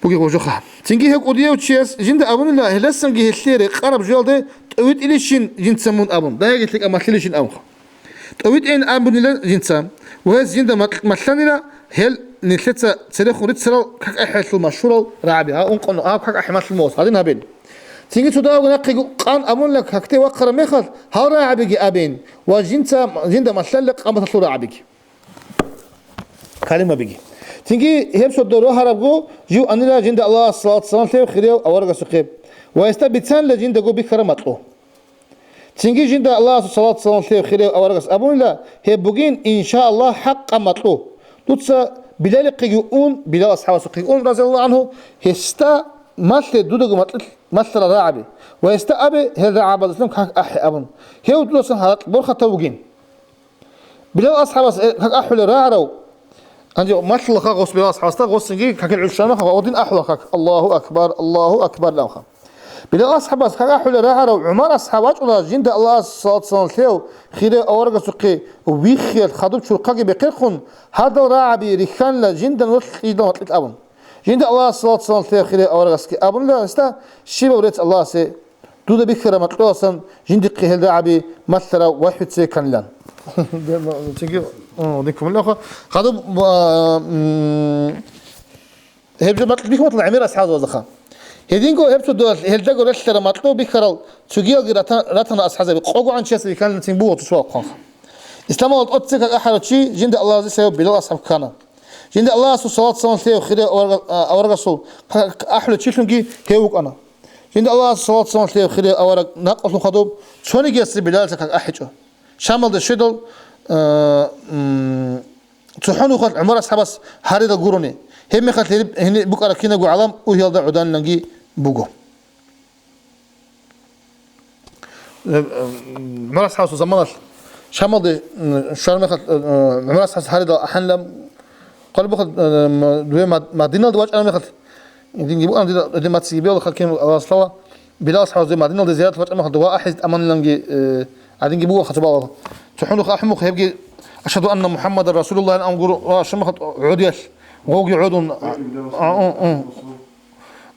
бугеб гъожоха. Цинги гьев кӀудияв чияс жинда абунила, гьелдасанги гьелъие рекъараб жоялде тӀовитӀилищин жинца мун абун, дагьаги лъикӀаб малъилищин абунха. ТӀовитӀейин абунила жинца, ва гьес жинда мал-, малъанила гьел нилъеца церехун рицарал какахӀелъул машгьурал рагӀаби, гьа, ункъо гьаб какахӀи малъун мугъас гьадин гьабил. Цинги цо дагьабго нахъего къан абунила какде вахъараб мехалъ гьал рагӀабиги абейин ва жинца, жинда малъанила къаматалъул рагӀабиги. Калимабиги. Цинги гьеб сордо рогьарабго жив анила жинда Аллагьас салат-салам лъеяв хирияв аварагасухъе ва гьесда бицанила жиндаго бихьараб макьу. Цинги жинда Аллагьасул салат-салам лъеяв хирияв аварагас абунила, гьеб бугин, иншааллагь, хӀакъаб макьу. Дуца Билалихъеги ун, Билал асхӀабасухъеги ун, разияллагьу гӀангьу, гьесда малъе дудаго макьилъ малъарал рагӀаби, ва гьесда абе гьел рагӀабаздасан как ахӀе абун, гьев дудасан гьаракь борхатав вугин. Билал асхӀабас, э, как ахӀулел рагӀарав, гьанже малъулаха гъос Билал асхӀабасда, гъосинги какил гӀуш шамаха ва гъодин ахӀула как, Аллагьу акбар, Аллагьу акбар ламха. Билал асхӀабас как ахӀулел рагӀарав ГӀумар асхӀаб вачӀула, жинда Аллагьас салат-салам лъеяв хирияв аварагасухъе виххиялъ хадуб чурхъаги бехъерхъун, гьадал рагӀаби рихьанила жинда нолъ кьиждал макьилъ абун. Жинда Аллагьас салат-салам лъеяв хирияв аварагасги абунила гьесда, щибаб рецц Аллагьасе, дуда бихьараб макьуялдасан жиндихъе гьел рагӀаби малъарав вахӀице кканилан. Цинги, о, динкумилаха. Хадуб, а, м, гьеб жо макьилъ бихьун батана ГӀумар асхӀабзабаздаха. Гьединго гьеб цо дугьал гьелдаго релълъараб макьу бихьарал цогиялги рата-, ратана асхӀабзаби, къого гӀанчиясда вихьанилан цин буго цо суал хъванха. Исламалда тӀоцебе как ахӀарав чи жинда Аллагьасе саяв Билал асхӀаб ккана. Жинда Аллагьасул салат-салам лъеяв хирияв авараг-, а, аварагасул как ахӀулев чилъунги гьев вукӀана. Жинда Аллагьасул салат-салам лъеяв хирияв авараг накъулъун хадуб цонигиясда Билалица как ахӀичӀо. Шамалде щведал, а, м, цохӀо нухалъ ГӀумар асхӀабас гьаридал гурони, гьеб мехалъ гьениб букӀараб кинабго гӀалам угьиялда гӀоданиланги буго. Э, э, ГӀумар асхӀабасул заманалъ Шамалде, м, щвараб мехалъ, э, э, ГӀумар асхӀабас гьаридал ахӀанила, къалбухъа, э, м, дуе Мад-, Мадиналде вачӀараб мехалъ, динги букӀана дида, дида мацӀги бегьула хаким Аллагьас лъала, Билал асхӀабас дуе Мадиналде зиярат вачӀараб мехалъ дова ахӀизе тӀаманиланги, э, гьадинги буго хацабалал. ЦохӀо нух ахӀун мухъ гьебги, «Ашгьаду анна МухӀаммадан расулуллагь» ан гуро, ва шамахъ гӀодиялъ, гъовги гӀодун, а, а, ун, ун.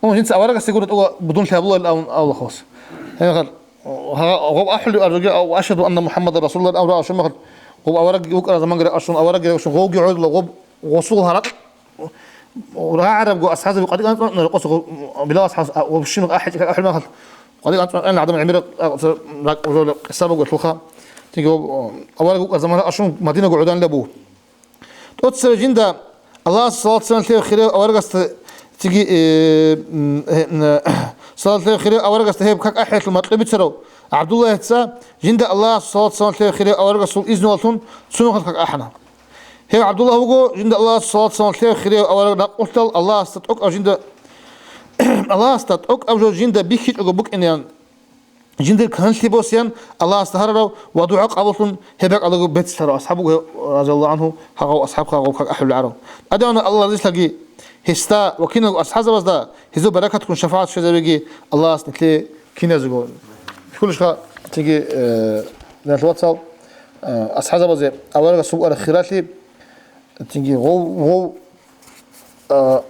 Ун, жинца аварагасде гуро тӀула будун лъабулал авун авлахъас. Гьебмехалъ, гьа, гъов ахӀулев арзуги, ав, «Ашгьаду анна МухӀаммадан расулуллагь» ан рагӀал шумахъ, гъов авараг вукӀараб заманги рагӀалшун, аварагги рагӀалшун, гъовги гӀодула, гъоб гъосул гьаракь рагӀарабго асхӀазаби къватӀив анцӀ-, анцӀ-, рокъос гъо-, Билал асхӀаз, а, вообще нух ахӀичӀ как ахӀулеб мехалъ, къватӀив анцӀ-, анцӀ-, гӀадамал гӀемераб, а, ракӀ-, ракӀ-, къиса буго лъуха. Цинги гъоб, а, авараг вукӀараб заман рагӀалшун Мадинаго гӀоданила буго. ТӀоцебе жинда Аллагьасул салат-салам лъеяв хирияв аварагасда, цинги, э, м, э, м, э, салат лъеяв хирияв аварагасда гьеб как ахӀиялъул макьу бицарав ГӀабдуллагьица жинда Аллагьасул салат-салам лъеяв хирияв аварагасул изнулъун цунухъан как ахӀана. Гьев ГӀабдуллагь вуго жинда Аллагьасул салат-салам лъеяв хирияв авараг накъулъал Аллагьасда тӀокӀаб жинда, Аллагьасда тӀокӀаб жо жинда бихьичӀого букӀинеян. Жиндир канлъи босеян Аллагьасда гьарарав ва дугӀа къабуллъун гьеб бакӀалдаго бецлъарав асхӀаб вуго, разияллагьу гӀангьу, гьагъав асхӀаб гьагъав как ахӀулел гӀарав. ТӀадегӀанав Аллагь разилъаги гьесда ва киналго асхӀазабазда, гьезул баракатгун шафагӀат щвезабеги Аллагьас нилъее киназего. Хьулищха, цинги, э, диналъул вацал, э, асхӀазабазе аварагас букӀараб хиралъи, цинги гъов, гъов, э,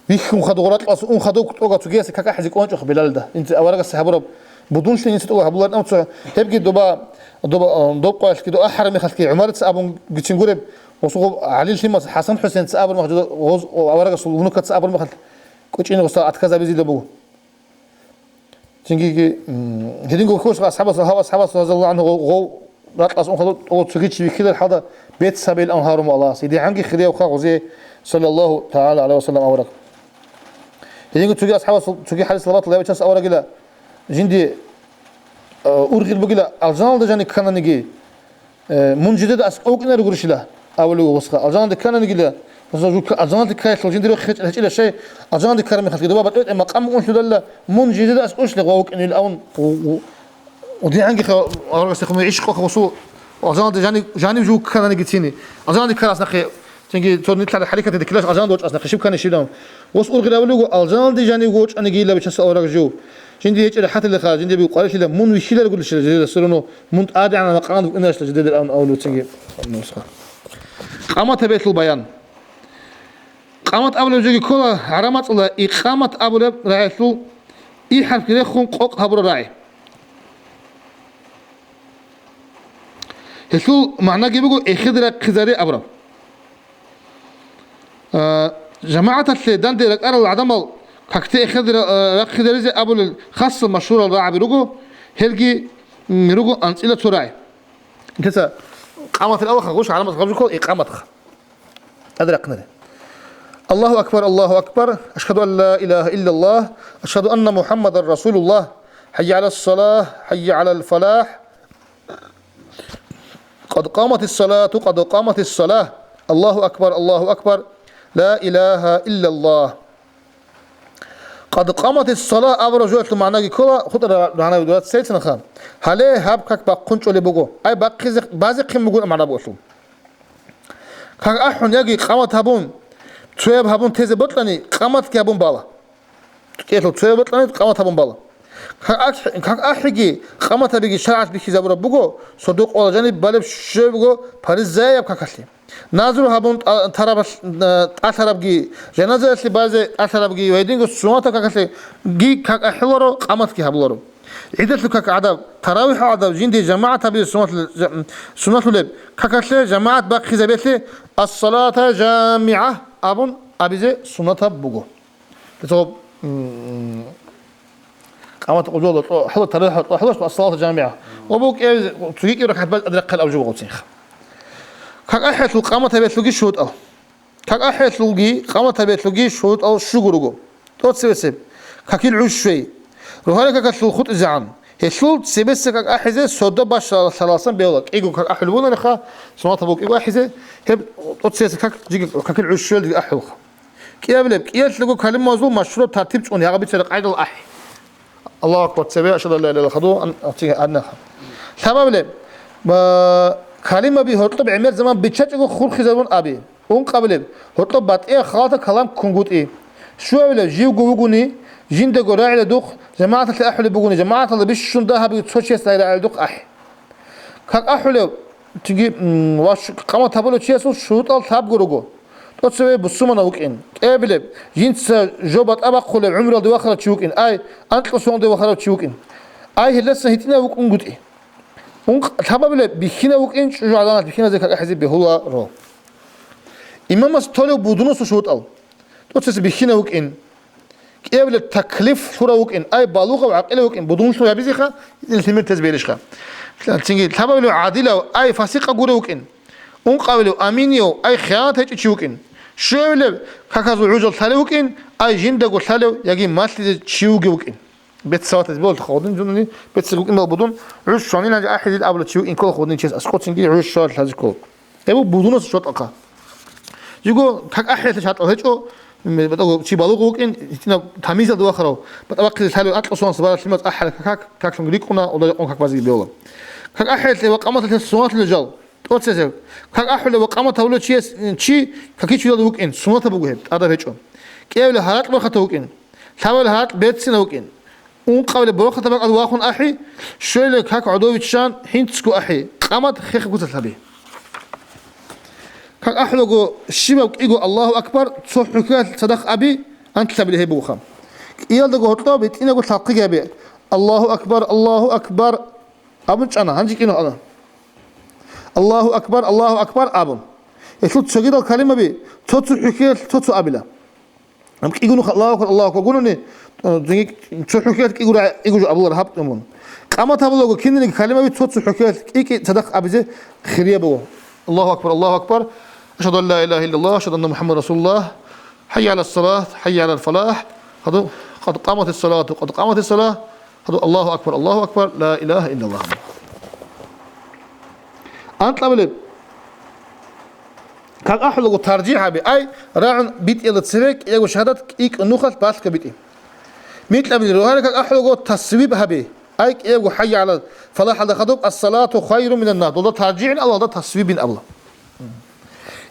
Вихьун хадув ракьалъ ун хадув тӀога цогиясе как ахӀизе кӀванчӀоха Билалда. Инца аварагас гьабураб будунлъи инца тӀога гьабуларин амцо гьебги доба, доба, доб къоялъги, доб ахӀараб мехалъги ГӀумарица абун гицин гуреб, гъосул гъоб ГӀали лъималъ ХӀасан-ХӀусенца абураб мехалъ, гъоз-, аварагасул внукаца абураб мехалъ кӀочӀине гъосда отказ абизила буго. Цинги, м, гьединго хьулъа асхӀабас, гьав асхӀабас, разияллагьу гӀангьу, гъов, гъов ракьалъ ун хадув тӀо цоги чи вихьилал хӀалда бецабилан гьарун Аллагьас. ИдигӀанги хириявха гъозе, саллаллагьу тагӀала гӀалайгьи ва саллам, авараг. Гьединго цоги асхӀабасул, цоги хӀадис лабатал я бечас аварагила, жинди, э, ургъел бугила, алжаналда жани ккананиги, э, мун жидеда аскӀов вукӀинаре гурищила, абулев гъосха. Алжаналда ккананигила, гъосха жука алжаналда ккаялъул жинди рохи гьечӀила, гьечӀила шай, алжаналда ккараб мехалъги доба батӀи-батӀи макъам букӀунлъудалла, мун жидеда аскӀовищила ва вукӀинил авун, у, у, удигӀангиха аварагасехун гӀишкъаха гъосул алжаналда жани-, жанив жука ккананиги цини. Алжаналда ккарас нахъе Цинги цо нилъер хӀаракаталда ккелаш алжаналда вачӀас нахъе щиб ккани щиб дан. Гъос ургъел абулего, алжаналде жанив вочӀаниги ила бечаса авараг жив. Жинди гьечӀеб рахӀаталиха, жинди букӀарилъила, мун вихьиларгулищила жидеда, все равно мун тӀадегӀанав макъамалда вукӀиналищила жидеда ан авулев цинги. Къамат гьабиялъул баян. Къамат абулеб жоги ккола гӀараб мацӀалда икъамат абулеб рагӀиялъул и хӀарпги рехун къокъ гьабураб рагӀи. Гьелъул магӀнаги буго эхеде рахъизари абураб. А, жамагӀаталъе данде ракӀарал гӀадамал какде эхеде ра-, а, рахъизаризе абулел хасал машгьурал рагӀаби руго, гьелги, м, руго анцӀила цо рагӀи. Интеца къаматил аваха гъуш гӀаламат гъаб жукал икъаматха. Адрахънаре. Аллагьу акбар, Аллагьу акбар. Ашгьаду ан ла илагьа иллаллагь. Ашгьаду анна МухӀаммадан расулуллагь. ХӀайя гӀалас салагь, хӀайя гӀалал фалагь. Къад къаматис салату, къад къаматис салагь. Аллагьу акбар, Аллагьу акбар. Ла илагьа иллаллагь. Къад къаматис салагь абураб жоялъул магӀнаги ккола, хутӀараб магӀнаби дугьа цецанаха. Гьале гьаб как бахъун чӀолеб буго. Ай бахъизе базехъин бугун магӀна буго. Как ахӀун яги къамат гьабун, цояб гьабун тезе бокьани, къаматги гьабун бала. КӀиялъул цояб бокьани, къамат гьабун бала. Как ахӀ-, как ахӀиги, къамат гьабиги шаргӀалъ бихьизабураб буго, сордо-къоялъ жаниб балеб щвеб буго паризаяб какалъе. Назру гьабун тӀа-, тараб-, тӀалъарабги, жаназаялъе базе тӀалъарабги ва гьединго суннатаб какалъеги как ахӀуларо, къаматги гьабуларо. ГӀидалъул как гӀадаб, таравихӀ гӀадаб жинде жамагӀат гьабизе суннатл-, жа-, суннатлъулеб какалъе жамагӀат бахъизабиялъе «Ас-салата жамигӀа» абун абизе суннатаб буго. Гьесул, м, къамат къузула кьо-, хӀула таравихӀ кьо-, хӀулаш «Ас-салата жамигӀа». Ва бу кӀев-, цоги кӀияб ракагӀат баз адрахъал абжу бугоцинха. Как ахӀиялъул къамат гьабиялъулги шурутӀал. Как ахӀиялъулги, къамат гьабиялъулги шурутӀал щуго руго. ТӀоцебесеб, какил гӀуж щвей. Рогьалил какалъул хутӀизегӀан. Гьелъул цебесеб как ахӀизе сордо бащалъаласан бегьула. КӀиго как ахӀулеб бунареха, суннатаб буго кӀиго ахӀизе, гьеб тӀоцебесеб как жиги какил гӀуж щвелги ахӀулха. КӀиабилеб, кӀиялъего калимазул машгьураб тартиб чӀун, гьагъаб бицараб къайдал ахӀи. Аллагьу акбар цебе, ашгьаду ан ла илагьа иллаллагь, ан-, ан-, цинги гьадинабха. Лъабабилеб, ба, калимаби гьоркьоб гӀемер заман биччачӀого хурхизабун аби. Ункъабилеб, гьоркьоб батӀияб халата калам ккунгутӀи. Щуабилеб, живго вугони, жиндаго рагӀиладухъ, жамагӀаталъе ахӀулеб бугони, жамагӀаталда бищун дагьабиги цо чияс рагӀиладухъ ахӀи. Как ахӀулев, цинги, м, ва ш-, къамат гьабулев чиясул шурутӀал лъабго руго. ТӀоцеве бусурманав вукӀин. КӀиабилеб, жинца жо батӀа бахъулев гӀумруялде вахарав чи вукӀин, ай, анкьго соналде вахарав чи вукӀин. Ай, гьелдасан гьитӀинав вукӀунгутӀи. Ункъ-, лъабабилеб, бихьинав вукӀин, чӀужугӀаданалъ бихьиназе как ахӀизе бегьуларо. Имамас толев будунасул шурутӀал. ТӀоцезе бихьинав вукӀин. КӀиабилеб таклиф лъурав вукӀин, ай, балугъав гӀакъилав вукӀин, будунлъун гьабизеха, гьедин лъимер тезе берищха? Цинги лъабабилев гӀадилав, ай, фасикъав гурев вукӀин. Ункъабилев аминияв, ай, хиянат гьечӀев чи вукӀин. Щуабилеб каказул гӀужал лъалев вукӀин, ай, жиндаго лъалев яги малъизе чи вугев вукӀин. Бецаватаз болх гъодин жунани, беци букӀин бал будун, гӀуж щванилан ахӀизил абула чи вукӀин ккола гъодин чияс аскӀоцинги гӀуж щвал лъазе ккола. Эбу будунас шотӀаха. Жиго как ахӀиялъе шартӀал гьечӀо, м, батӀаго чи балугъ вукӀин, гьитӀинаб тамизалда вахарав, батӀа бахъизе лъалев анкьго соналъ бараб лъимаца ахӀараб как, каклъун рикӀкӀуна, ва рекъон как базиги бегьула. Как ахӀиялъе ва къаматалъе суннатлъулеб жал, тӀоцезе, как ахӀулев ва къамат гьавулев чияс, чи какичӀулалда вукӀин, суннатаб буго гьеб, тӀадаб гьечӀо. КӀиабилеб гьаракь борхатав вукӀин, лъабабилеб гьаракь берцинав вукӀин. Ункъабилеб борхатаб бакӀалда вахун ахӀи, щвелеб как гӀодов виччан хӀинцго ахӀи, къамат хехго куцалъ гьаби. Как ахӀулаго щибаб кӀиго Аллагьу акбар, цо хӀухьиялъ цадахъ аби, анлъабилеб гьеб бугоха. КӀиялдаго гьоркьоб гьитӀинаго лъалхъиги гьаби. Аллагьу акбар, Аллагьу акбар абун чӀана, гьанже кӀино ана. Аллагьу акбар, Аллагьу акбар абун. Гьелъул цогидал калимаби цо-цо хӀухьиялъ цо-цо абила. Ам кӀиго нух Аллагьу акбар, Аллагьу акбар гурони, э, цинги цо хӀухьиялъ кӀиго ра-, кӀиго жо абулар гьаб тӀамун. Къамат гьабулаго киналниги калимаби цо-цо хӀухьиялъ кӀи-кӀи цадахъ абизе хирияб буго. Аллагьу акбар, Аллагьу акбар. Ашгьаду ан ла илагьа иллаллагь, ашгьаду анна МухӀаммадан расулуллагь. ХӀайя гӀалас салат, хӀайя гӀалал фалахӀ. Хадуб, къад къаматис салату, къад къаматис сала. Хадуб, Аллагьу акбар, Аллагьу акбар, ла илагьа иллаллагь. Анкьабилеб, как ахӀулаго таржихӀ гьабе, ай, рагӀун битӀиялда цеве кӀиябго шагьадат кӀикӀ нухалъ балъго битӀи. Микьабилеб, рогьалил как ахӀулаго тасвиб гьабе, ай, кӀиябго хӀайя гӀалал фалахӀалда хадуб, ас-салату хайрун минан навм, долда таржихӀин абула, долда тасвибин абула.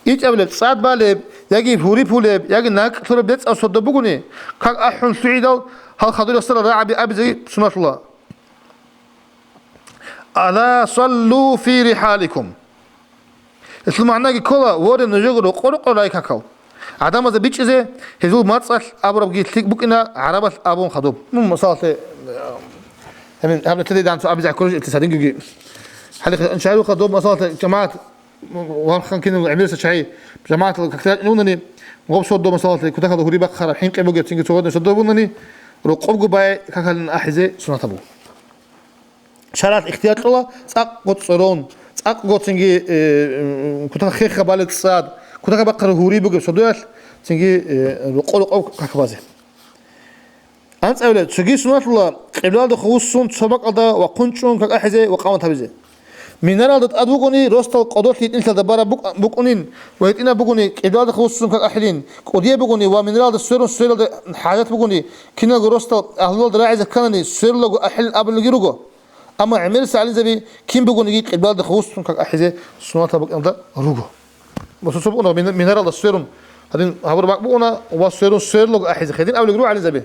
ИчӀабилеб, цӀад балеб, яги гьури пулеб, яги накӀкӀ лъураб бецӀав сордо бугони, как ахӀун лъугӀидал, гьал хадурасда рагӀаби абизеги суннатула. Ала саллу фи рихӀаликум. Гьелъул магӀнаги ккола, воре, нужего рокъо-рокъо рай какал. ГӀадамазда бичӀчӀизе, гьезул мацӀалъ абурабги лъикӀ букӀина гӀарабалъ абун хадуб. Ну, мисалалъе, гьаб нилъеда данцо абизе гӀаккурищ илти садингиги. Гьалихъа анчариха доб, мисалалъе, жамагӀат, вархан кинал гӀемерса чагӀи, жамагӀатал каклъи рачӀунани, гъоб сордо, мисалалъе, кутакалда гьури бахъараб, хӀинкъи бугеб, цинги цо гъодин сордо бугони, рокъобго бай какалин ахӀизе суннат гьабу. ШаргӀалъ ихтияр кьола цӀакъго цӀорон, цӀакъго цинги, э, кутакал хеха балеб цӀад, кутакал бахъараб гьури бугеб сордоялъ цинги, э, рокъо-рокъоб как базе. АнцӀабилеб, цоги суннатула къиблаялда хъувуссун цо бакӀалда вахъун чӀун как ахӀизе ва къамат гьабизе. Минаралда тӀад вугони, росдал кӀодолъи гьитӀинлъалда бараб букӀ-, букӀунин ва гьитӀинаб бугони, къиблаялда хъувуссун как ахӀилин, кӀудияб бугони ва минаралда сверун свералда хӀажат бугони, киналго росдал агьлуялда рагӀизе кканани, сверулаго ахӀилин абулелги руго. Амма гӀемерисел гӀалимзаби кин бугониги къиблаялда хъувуссун как ахӀизе суннатаб букӀиналда руго. Босусаб уна мин-, минаралда сверун, гьадин гьабураб бакӀ бугӀуна ва сверун сверлуг ахӀизе хедин абулеб руго гӀалимзаби.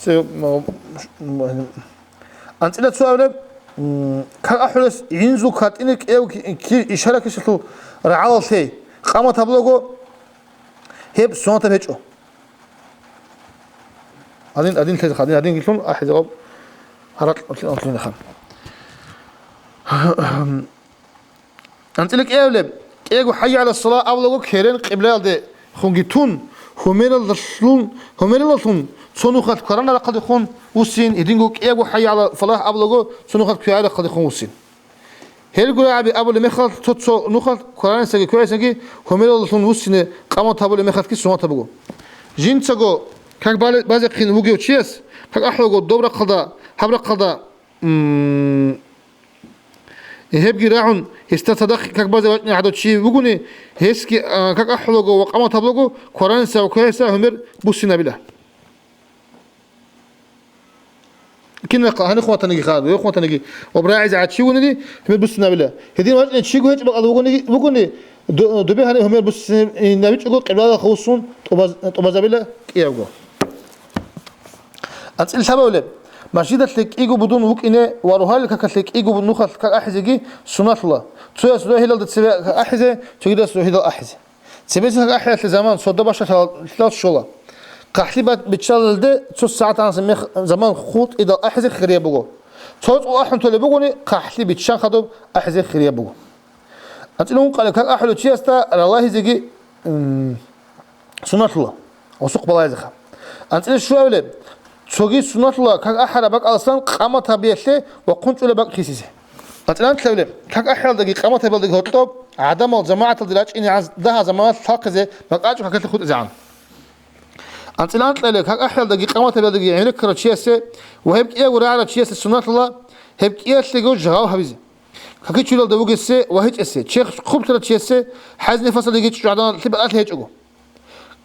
Це, м, м, анцӀила цо абулеб, м, как ахӀулес гӀинзу катӀине кӀев ки-, ки-, ишара кисалъул рагӀалал лъей, къамат гьабулаго гьеб суннатаб гьечӀо. Гьадин, гьадин лъезе, гьадин, гьадин гилъун ахӀизе гьаб гьаракь лъи-, лъинаха. АнцӀила кӀиабилеб, кӀиего «ХӀайя гӀала ссала» абулаго керен къиблаялде хунги тун, гьумералдалъун, гьумералдалъун цо нухалъ кваранаб рахъалдехун вуссин, гьединго кӀиего «ХӀайя гӀала фалахӀ» абулаго цо нухалъ квегӀараб рахъалдехун вуссин. ГьелгурагӀаби абулеб мехалъ, цо-цо нухалъ кваранисаги квегӀисаги гьумералдалъун вуссине къамат гьабулеб мехалъги суннатаб буго. Жинцаго как бале-, базехъин вугев чияс, как ахӀулаго доб рахъалда, гьаб рахъалда, м, гьебги рагӀун, гьесда цадахъ как базе вачӀине гӀадав чи вугони, гьесги, а, как ахӀулаго ва къамат гьабулаго, квараниса ва квегӀиса гьумер буссинабила. Кинахъа гьанихъ ватаниги хадур, гьехъ ватаниги ва рагӀизе гӀад чи вугониги, гьумер буссинабила. Гьедин вачӀине чиго гьечӀеб бакӀалда вугониги, вугони, ду-, дубе гьаниб гьумер буссинабичӀого, къиблаялда хъувуссун тӀубаз-, тӀубазабила кӀиябго. АнцӀила лъабабилеб, масжидалъе кӀиго будун вукӀине ва рогьалил какалъе кӀиго нухалъ как ахӀизеги суннатула, цояс рогьилалда цеве как ахӀизе, цогидас рогьидал ахӀизе. Цебезе как ахӀиялъе заман сордо бащалъалъ щола. ХъахӀлъи ба-, биччалалде цо сагӀат гьанасеб мех заман хутӀидал ахӀизе хирияб буго. Цо цӀул ахӀун толеб бугони, хъахӀлъи биччан хадуб ахӀизе хирияб буго. АнцӀила ункъалъе как ахӀулев чиясда ралагьизеги, м, суннатула, гъосухъ балагьизеха. АнцӀила щуабилеб, цоги суннатула как ахӀараб бакӀалдасан къамат гьабиялъе ва хъунчӀулеб бакӀ хисизе. АнцӀила анлъабилеб, как ахӀиялдаги къамат гьабиялдаги гьоркьоб гӀадамал жамагӀаталде рачӀинегӀан дагьа заманалъ лъалхъизе макьачӀу какалъе хутӀизегӀан. АнцӀила анкьабилеб, как ахӀиялдаги къамат гьабиялдаги гӀенеккарав чиясе ва гьеб кӀиябго рагӀарав чиясе суннатула гьеб кӀиялъего жаваб гьабизе. Какичуралда вугесе ва гьечӀесе, черх хъублъарав чиясе хӀайз-нифасалдеги чӀужугӀаданалъе бакӀалъи гьечӀого.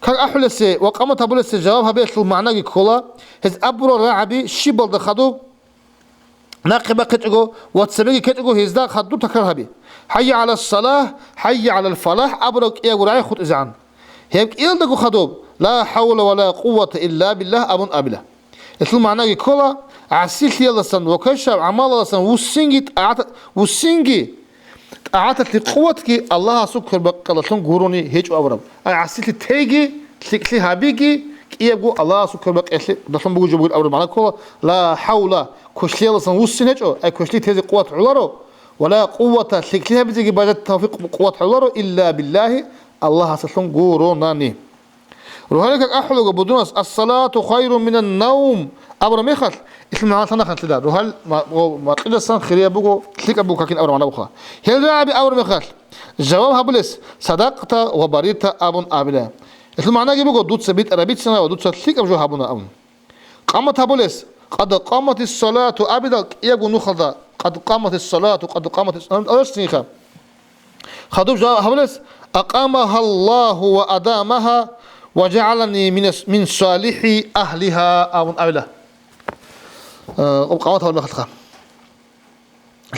Как ахӀулесе ва къамат гьабулесе жаваб гьабиялъул магӀнаги ккола, гьез абурал рагӀаби щибалда хадуб нахъе бахъичӀого ва цебеги ккечӀого гьезда хадуб такрар гьаби. «ХӀайя гӀала ссалахӀ, хӀайя гӀалал фалахӀ» абураб кӀиябго рагӀи хутӀизегӀан. Гьеб кӀиялдаго хадуб «Ла хӀавла ва ла къуввата илла биллагь» абун абила. Гьелъул магӀнаги ккола, гӀасилъиялдасан ва квешаб гӀамалалдасан вуссинги тӀагӀат-, вуссинги тӀагӀаталъе къуватги Аллагьасул квербакъалдалъун гурони гьечӀо абураб. Ай гӀасилъи теги, лъикӀлъи гьабиги, кӀиябго Аллагьасул квербакъалдалъун бугеб жо бугин абураб магӀна ккола, ла хӀавла, квешлъиялдасан вуссин гьечӀо, ай квешлъи тезе къуват гӀоларо, ва ла къуввата, лъикӀлъи гьабизеги бажат тавфикъ къуват гӀоларо, илла биллагьи, Аллагьасалъун гуронани. Рогьалил как ахӀулаго будунас «Ас-салату хайрун минан навм» абураб мехалъ, гьелъул магӀна лъана ханлъида, рогьал ма-, ва макьидасан хирияб буго, лъикӀаб буго какин абураб магӀна буха. Гьел рагӀаби абураб мехалъ, жаваб гьабулес «садакъта ва барирта» абун абила. Гьелъул магӀнаги буго, дуца битӀараб бицана ва дуца лъикӀаб жо гьабуна абун. Къамат гьабулес, къад къаматис салату абидал кӀиябго нухалда, къад къаматис салату, къад къаматис салату абулесинха. Хадуб жаваб гьабулес, акъамагьа Аллагьу ва адамагьа ва жагӀалани минас-, мин салихӀи агьлигьа абун абила. Э, къамат гьабулеб мехалъха.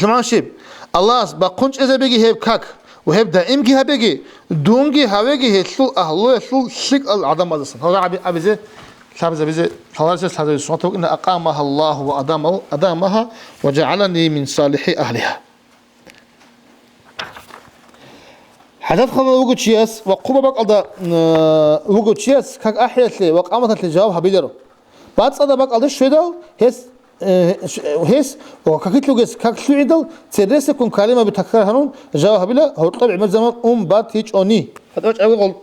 Лъиман щиб? Аллагьас бахъун чӀезабеги гьеб как, ва гьеб даимги гьабеги, дунги гьавеги гьелъул агьлуялъул лъикӀал гӀадамаздасан. Гьал рагӀаби абизе, лъабзабизе, лъаларсес лъазабизе суннат букӀина, акъамагьа Аллагьу ва адамал-, адамагьа ва жагӀалани мин салихӀи агьлигьа. ХӀажат ханал вуго чияс ва хъуба бакӀалда, м, вуго чияс как ахӀиялъе ва къаматалъе жаваб гьабиларо. БацӀцӀадаб бакӀалде щведал, гьес, э, гьес ва какилъугес как лъугӀидал, цересеккун калимаби такрар гьарун, жаваб гьабила, гьоркьоб гӀемер заман ун батичӀони. ГьатӀа чӀаго гъол-,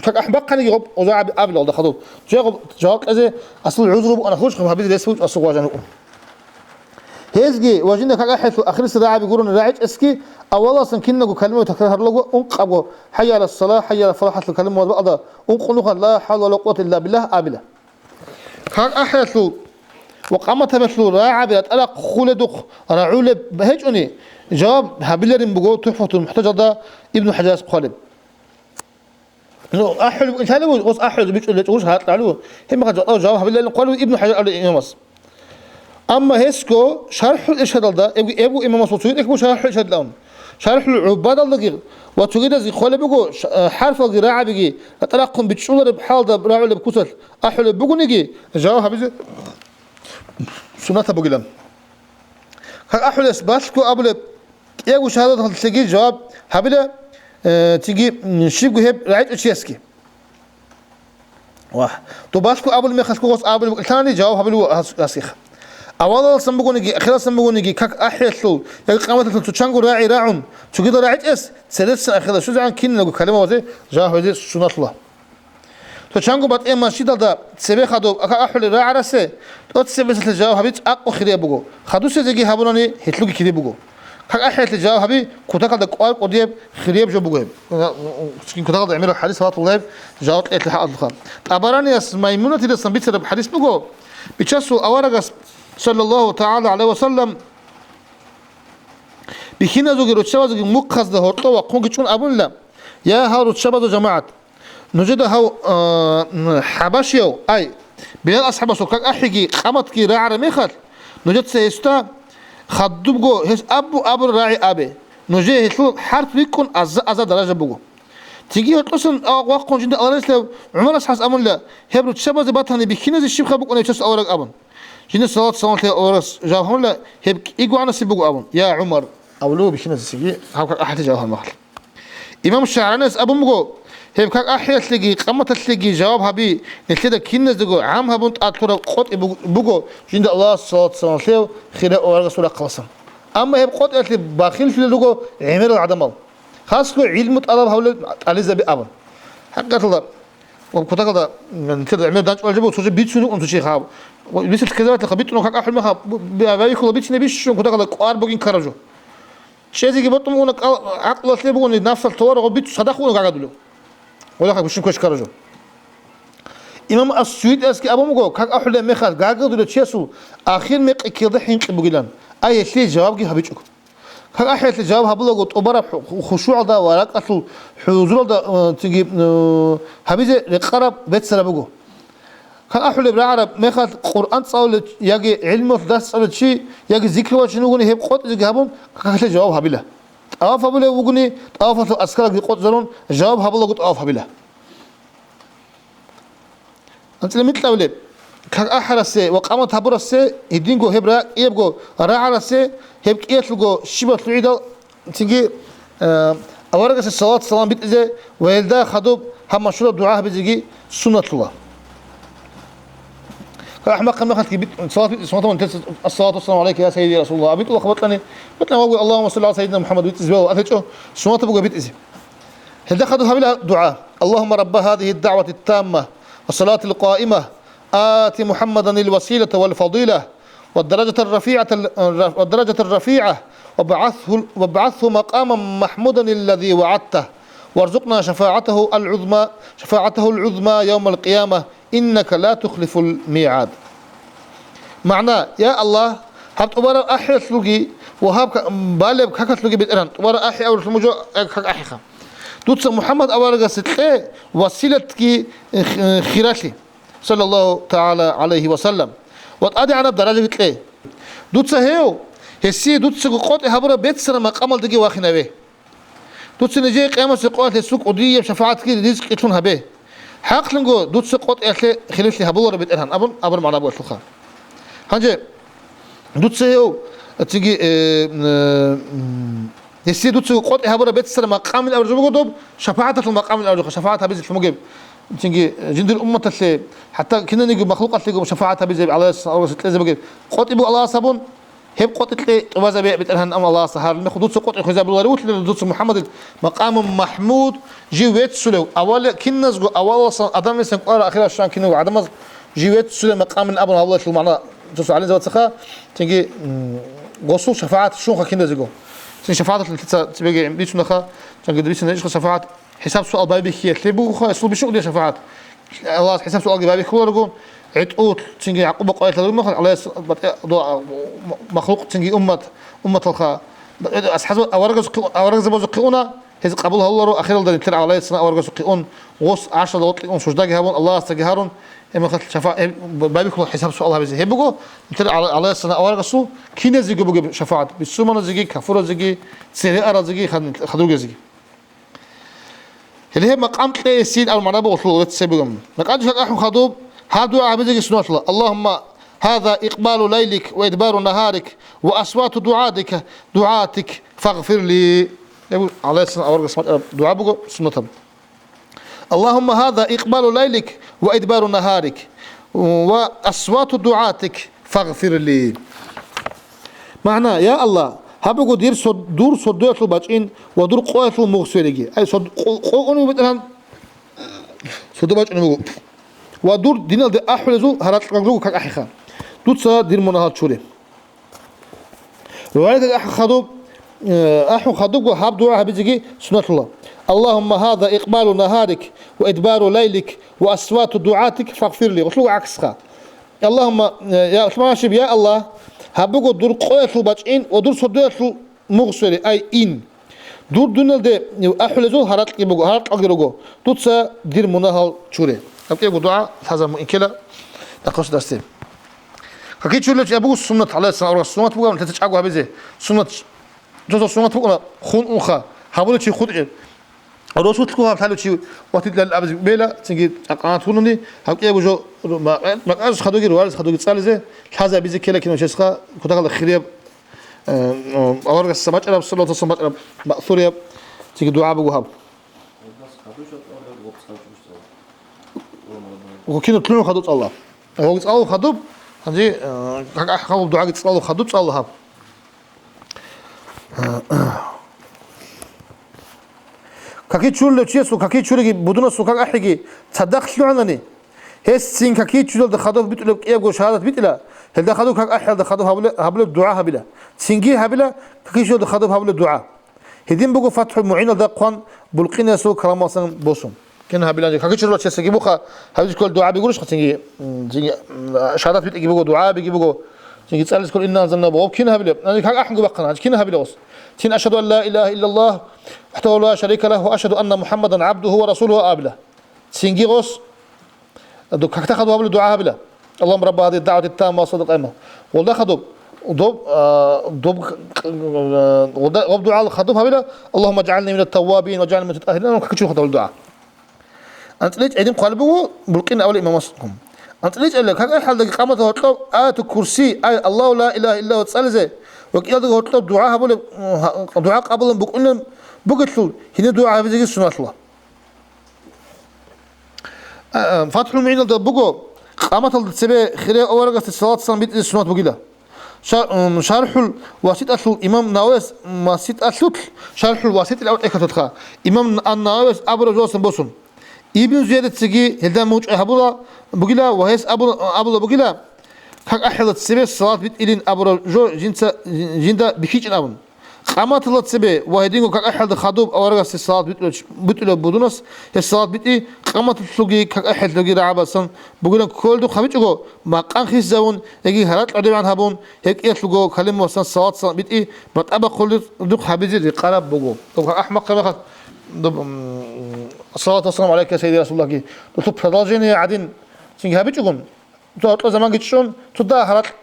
как ахӀ бахъаниги гъоб оза аб-, абила гъолда хадуб. Жаваб, жаваб кьезе асул гӀузру букӀана, хушхъаб гьабизе рес вуч асул важан вукӀун. Гьезги ва жинда как ахӀиялъул ахирисеб рагӀаби гурони рагӀичӀесги, авалалсан киналго калимаби такрар гьарулаго, ункъабго, хӀайя гӀалас сала, хӀайя гӀалал фалахӀалъул калимаби бакӀалда, ункъо нухалъ ла хӀавла ва ла къуввата илла биллагь абила. Как ахӀиялъул ва къаматабиялъул рагӀаби ратӀа рахъуледухъ рагӀулеб гьечӀони, жаваб гьабиларин буго ТухӀфатул МухӀтажалда Ибну ХӀажарас хъвалеб. Ну, ахӀулеб букӀин лъалев вуго, гъос ахӀулеб бичӀчӀулеб гьечӀо, гъос гьаркьалев вуго. Гьеб мехалъ жаваб гьабиларин хъвалев Ибну ХӀажар абулев имамас. Амма гьесго ШархӀул Иршадалда, эбги-, эбго имамасул цоги тӀехь буго ШархӀул Иршадалда абун. ШархӀул ГӀубадалдаги ва цогидазги хъвалеб буго, ш-, э, хӀарфалги рагӀабиги ратӀа рахъун бичӀчӀулареб хӀалда рагӀулеб куцалъ ахӀулеб бугониги, жаваб гьабизе суннатаб бугилан. Как ахӀулес балъго абулеб кӀиябго шагьадаталъеги жаваб гьабила, э, цинги, м, щибго гьеб рагӀичӀев чиясги. Вагь, доб балъго абулеб мехалъго гъос абулеб букӀинлъани жаваб гьабулев гьас-, гьасихъ. Авалалсан бугониги, ахиралсан бугониги, как ахӀиялъул яги къаматалъул цо чанго рагӀи рагӀун, цогидал рагӀичӀес церессан ахиралъ щвезегӀан киналго калимабазе жаваб гьабизе суннатлъула. Цо чанго батӀияб масжидалда цебе хадуб как ахӀулел рагӀарасе тӀоцебесалъе жаваб гьабиз цӀакъго хирияб буго, хадусезеги гьабунани гьелъулги кири буго. Как ахӀиялъе жаваб гьаби кутакалда кӀвар кӀудияб хирияб жо буго гьеб. Кутакалда гӀемерал хӀадис, салатуллагьиб жаваб кьеялъе хӀакъалъулъха. ТӀабаранияс Маймунатидасан бицараб хӀадис буго, Бичасул аварагас, саллаллагьу тагӀала гӀалайгьи ва саллам, бихьиназулги руччабазулги мухъазда гьоркьов вахъунги чӀун абунила: «Я, гьал руччабазул жамагӀат! Нужеда гьав, а, м, хӀабашияв, ай, Билал асхӀабасул как ахӀиги къаматги рагӀараб мехалъ, нужеца гьесда хадубго гьес абу-абураб рагӀи абе. Нужее гьелъул хӀарп рикӀкӀун аза-аза даража буго». Цинги гьоркьосан вахъун жинда аларилъав ГӀумар асхӀабас абунила: «Гьеб руччабазе батани бихьиназе щибха букӀунеб чиясул авараг?» абун. Жинда салат-салам лъеяв аварагас жаваб гьабуна: «Гьеб кӀигогӀанасеб буго», абун. «Я, ГӀумар», абулеб бихьиназесеги гьаб как ахӀиялъе жаваб гьабун мехалъ. Имам ШагӀранияс абун буго, гьеб как ахӀиялъеги къаматалъеги жаваб гьаби, нилъеда киназдаго гӀам гьабун тӀад лъураб къотӀи буг-, буго жинда Аллагьасул салат-салам лъеяв хирияв аварагасул рахъаласан. Амма гьеб къотӀиялъе бахиллъулел руго гӀемерал гӀадамал. Хасго гӀилму тӀалаб гьавулел тӀализаби абун. ХӀакъикъаталда, ва кутакалда, м, нилъер гӀемер данчӀвалел жо буго, цо жо бицунев ун цо чи хаб. Ва бицел ккезабатлъиха битӀун как ахӀул мехалъ, бу-, бу-, вайихьула бицине бищун кутакалда кӀвар бугин ккараб жо. ЧӀезеги бутӀун уна кӀал-, гӀакълалъе бугони, нафсалъ товарагъо бицу цадахъ уна гагадулев. Гъолахъа гущин квеш ккараб жо. Имам ас-СуютӀиясги абун буго, как ахӀулеб мехалъ гагадулев чиясул ахир мекъи ккелда хӀинкъи бугилан, ай гьелъие жавабги гьабичӀого. Как ахӀиялъе жаваб гьабулаго тӀубараб ху-, ху-, хушугӀалда ва ракӀалъул хӀузуралда, э, цинги, э, гьабизе рекъараб беццараб буго. Как ахӀулеб рагӀараб мехалъ Къуръан цӀалулев яги гӀилмуялъ дарс цӀалулев чи, яги зикру вачун вугони гьеб къотӀизеги гьабун, какалъе жаваб гьабила. ТӀаваф гьабулев вугони, тӀавафалъул аскаралги къотӀизарун, жаваб гьабулаго тӀаваф гьабила. АнцӀила микьабилеб, как ахӀарасе ва къамат гьабурасе, гьединго гьеб ракӀиябго рагӀарасе, гьеб кӀиялъулго щибаб лъугӀидал, цинги, э, аварагасе салат-салам битӀизе ва гьелда хадуб гьаб машгьураб дугӀа гьабизеги суннатлъула. Как ахӀмахъаб мехалъги бит-, салат битӀизе суннатаб, «Ассалату вассаламу гӀалайка, я сайиди, я Расулаллагь», абитӀула хабатӀани, бетӀан вагу, «Аллагьумма салли гӀала сайидина МухӀаммад», битӀизе вегьула, атечӀо, суннатаб буго битӀизе. Гьелда хадуб гьабила дугӀа: «Аллагьумма рабба гьазигьи ддагӀвати тамма ва салатил къаима, ати МухӀаммадан ил василата вал фадила, ва даражатар рафигӀатал-, ва даражатар рафигӀа, ва багӀасгьу, ва багӀасгьу макъаман махӀмудан аллази вагӀадта, варзукъна шафагӀатагьу ал-гӀузма, шафагӀатагьу ал-гӀузма явмал къияма, иннака ла тухлифул мигӀад». МагӀна: «Я Аллагь, гьаб тӀубараб ахӀиялъулги ва гьаб ка-, балеб какалъулги БетӀергьан, тӀубараб ахӀи абуралъун буго, э, как ахӀиха. Дуца МухӀаммад аварагасе кье василатги, э, х-, э, хиралъи, саллаллагьу тагӀала гӀалайгьи ва саллам, ва тӀадегӀанаб даражаги кье. Дуца гьев, гьесие дуцаго къотӀи гьабураб беццараб макъамалдаги вахинаве. Дуца нижее къиямасеб къоялъ гьесул кӀудияб шафагӀатги ризкъилъун гьабе. ХӀакълъунго дуца къотӀиялъе хиралъи гьабуларо, БетӀергьан», абун абураб магӀна бугелъулха. Гьанже дуца гьев, цинги, э, э, м, гьесие дуцаго къотӀи гьабураб беццараб макъамин абураб жо буго доб, шафагӀаталъул макъамин абураб жо, шафагӀат гьабизе лъун бугеб, цинги, э, жиндир умматалъе, хӀатта кинаниги махлукъалъего шафагӀат гьабизе, гӀалайгьиссалам аварагасе кьезе бугеб къотӀи буго Аллагьас абун, гьеб къотӀи кье тӀубазабе, БетӀергьан, ам Аллагьасда гьарулеб мехалъ дуца къотӀи хвезабуларев вугелъул, дуца МухӀаммадил макъамун махӀмуд, жив веццулев, авал киназго, авалалдасан Адам весан кӀвараб ахиралъ щван кинав гӀадамаз жив веццулев макъамин абун гьабулелъул магӀна дуца гӀалимзабацаха, цинги, м, гъосул шафагӀат щунха киназего. Цин шафагӀаталъулъица цебеги бицунаха, цинги бицина ишха шафагӀат, хӀисаб-суал байбихьиялъе бугоха, гьесул бищун кӀудияб шафагӀат. Аллагьас хӀисаб-суалги байбихьуларого, гӀетӀул цинги гӀакъуба къоялъ гьарурмаха, гӀалайгьиссалам батӀи-, дугӀа, махлукъ цинги уммат, умматалха, асхӀаб-, аварагаз-, аварагзабазухъе уна, гьез къабул гьавуларо, ахиралда нилъер гӀалайгьиссалам аварагасухъе ун, гъос гӀаршалда гъоркье ун, суждаги гьабун, Аллагьасдаги гьарун, гьеб мехалъ шафа-, гьеб байбихьула хӀисаб-суал гьабизе. Гьеб буго нилъер гӀала-, гӀалайгьиссалам аварагасул киназего бугеб шафагӀат, бицунбаназеги, кафуразеги, цере аразеги, хад-, хадургезеги. Гьеле гьеб макъам кьейин абун магӀна буго гъосул, гъоцебегун. Макъамалда как ахӀун хадуб, гьаб дугӀа гьабизеги суннатула: «Аллагьумма гьаза икъбалу лайлик ва идбару нагьарик ва асвату дугӀатика, дугӀатик фагъфирли». Гьеб гӀалайгьиссалам аварагас бачӀараб дугӀа буго суннатаб. «Аллагьумма гьаза икъбалу лайлик ва идбару нагьарик ва асвату дугӀатик фагъфирли». МагӀна: «Я Аллагь, гьаб буго дир сод-, дур сордоялъул бачӀин ва дур къоялъул мугъ свериги». Ай, сод-, къо-, къо унев БетӀергьан, сордо бачӀунеб буго. Ва дур диналде ахӀулезул гьаракь руго как ахӀиха. Дуца дир мунагьал чуре. Риваяталда ахӀун хадуб, э, ахӀун хадубго гьаб дугӀа гьабизеги суннатула: «Аллагьумма гьаза икъбалу нагьарик ва идбару лайлик ва асвату дугӀатик фагъфирли». Гъолъул гӀаксха. Аллагьумма, э, я, лъималашиб, я Аллагь, гьаб буго дур къоялъул бачӀин ва дур сордоялъул мугъ свере, ай, ин. Дур диналде ахӀулезул гьаракьги буго, гьаракьалги руго. Дуца дир мунагьал чуре. Гьаб кӀиябго дугӀа лъазабун инкела нахъосеб дарсде. Какичурилев чи абу суннат, гӀалайгьиссалам аварагас суннат бугеб, лъица чӀаго гьабизе. Суннат, досул суннат букӀуна, хун унха, гьабулев чи хутӀе. Росулъго гьаб лъалев чи ватилан абизе бела, цинги акъанат гьуруни, гьаб кӀиябго жо, ма-, макьаз хадуги, руараз хадуги цӀализе, лъазабизе ккела кинав чесха, кутакалда хирияб, э, аварагасда бачӀараб, саллаллагьу гӀалайгьи ва саллам бачӀараб, маъсурияб, цинги дугӀа буго гьаб. Гьукинаб лъугӀун хадуб цӀалла. Гьоги цӀалул хадуб, гьанже, э, как ахӀун хадуб, дугӀаги цӀалул хадуб цӀалла гьаб. Какичурилев чиясул какичуриги будунасул как ахӀиги цадахъ лъугӀанани, гьес цин какичуралда хадуб битӀулеб кӀиябго шагьадат битӀила, гьелда хадуб как ахӀиялда хадуб гьабулеб, гьабулеб дугӀа гьабила. Цинги гьабила какичуралда хадуб гьабулеб дугӀа. Гьедин буго ФатхӀул МугӀиналда хъван Булкъинасе карамалдасан босун. Кин гьабилан какичурбачиясаги буха, гьабизе ккола дугӀаби гурищха цинги, м, цинги, м, шагьадат битӀиги буго, дугӀабиги буго, цинги цӀализе ккола инна анзалнагьу буго. Гьаб кин гьабилеб? Гьанже как ахӀунги бахъана, гьанже кин гьабила гъос? Цин ашгьаду ан ла илагьа иллаллагь вахӀдагьу ла шарика лагь ва ашгьаду анна МухӀаммадан гӀабдугьу ва расулугьу абила. Цинги гъос Доб какда хадуб гьабулеб дугӀа гьабила. Аллагьумма рабба гьазигьи дагӀвати тамма ва салатил къайима. Гъолда хадуб, доб, а, доб, гъолда, гъоб дугӀа хадуб гьабила, Аллагьумма жагӀални минат таввабин ва жагӀални минат мутатаххирин, какичур хадуб гьабулеб дугӀа. АнцӀила чӀегӀин хъвалеб буго Булкъин авлиял имамасухъ. АнцӀила чӀегӀлъи как ахӀиялдаги къаматалда гьоркьоб Аятул Курси, ай, Аллагьу ла илагьа илла гьува цӀализе ва кӀиялдаги гьоркьоб дугӀа гьабулеб, гьа-, дугӀа къабулаб букӀунеб бугелъул, гьениб дугӀа гьабизеги суннатла. А, а, ФатхӀул МугӀиналда буго, къаматалда цебе хирияв аварагасде салат-салам битӀизе суннат бугила. Ша-, м, ШархӀул ВаситӀалъул имам Нававияс, м, ВаситӀалъулъ, ШархӀул ВаситӀил авар тӀехьалъулъха, имам Ан-Нававияс абураб жоялдасан босун. Ибн Зиядицаги гьелда мугӀчӀвай гьабула бугила ва гьес абу-, абула бугила, как ахӀиялда цебе салат битӀилин абураб жо жинца, жинда бихьичӀин абун. Къаматалда цебе ва гьединго какахӀалда хадуб аварагасде салат битӀулев-, битӀулев будунас гьеб салат битӀи, къаматалъулги какахӀалъулги рагӀабасан бугилан кколдухъ гьабичӀого, макъан хисизавун яги гьаракь гӀодобегӀан гьабун, гьеб кӀиялъулго калимаздасан салат-салам битӀи батӀа бахъулдухъ гьабизе рекъараб буго. Доб какахӀ бахъараб мехалъ, доб, м, салату вассаламу гӀалайка, я сайиди Расулуллагьги, досул продолжение гӀадин цинги гьабичӀогун, цо гьоркьор заманги чӀун, цо дагьа гьаракь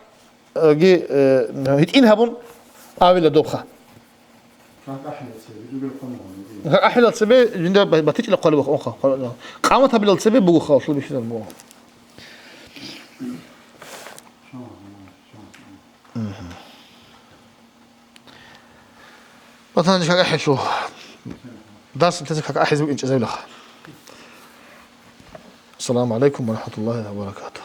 ги, э, гьитӀин гьабун авила добха. АхӀилал цебе жинда ба-, батичӀила хъвалеб бахъунха. Къамат гьабилал цебе бугоха, лъубищинал буго. Мгм. Батанчи какахӀелъул. Дарс теза какахӀизе букӀинчӀезабилаха. Ассаламу гӀалайкум ва рахӀматуллагьи ва баракатугь.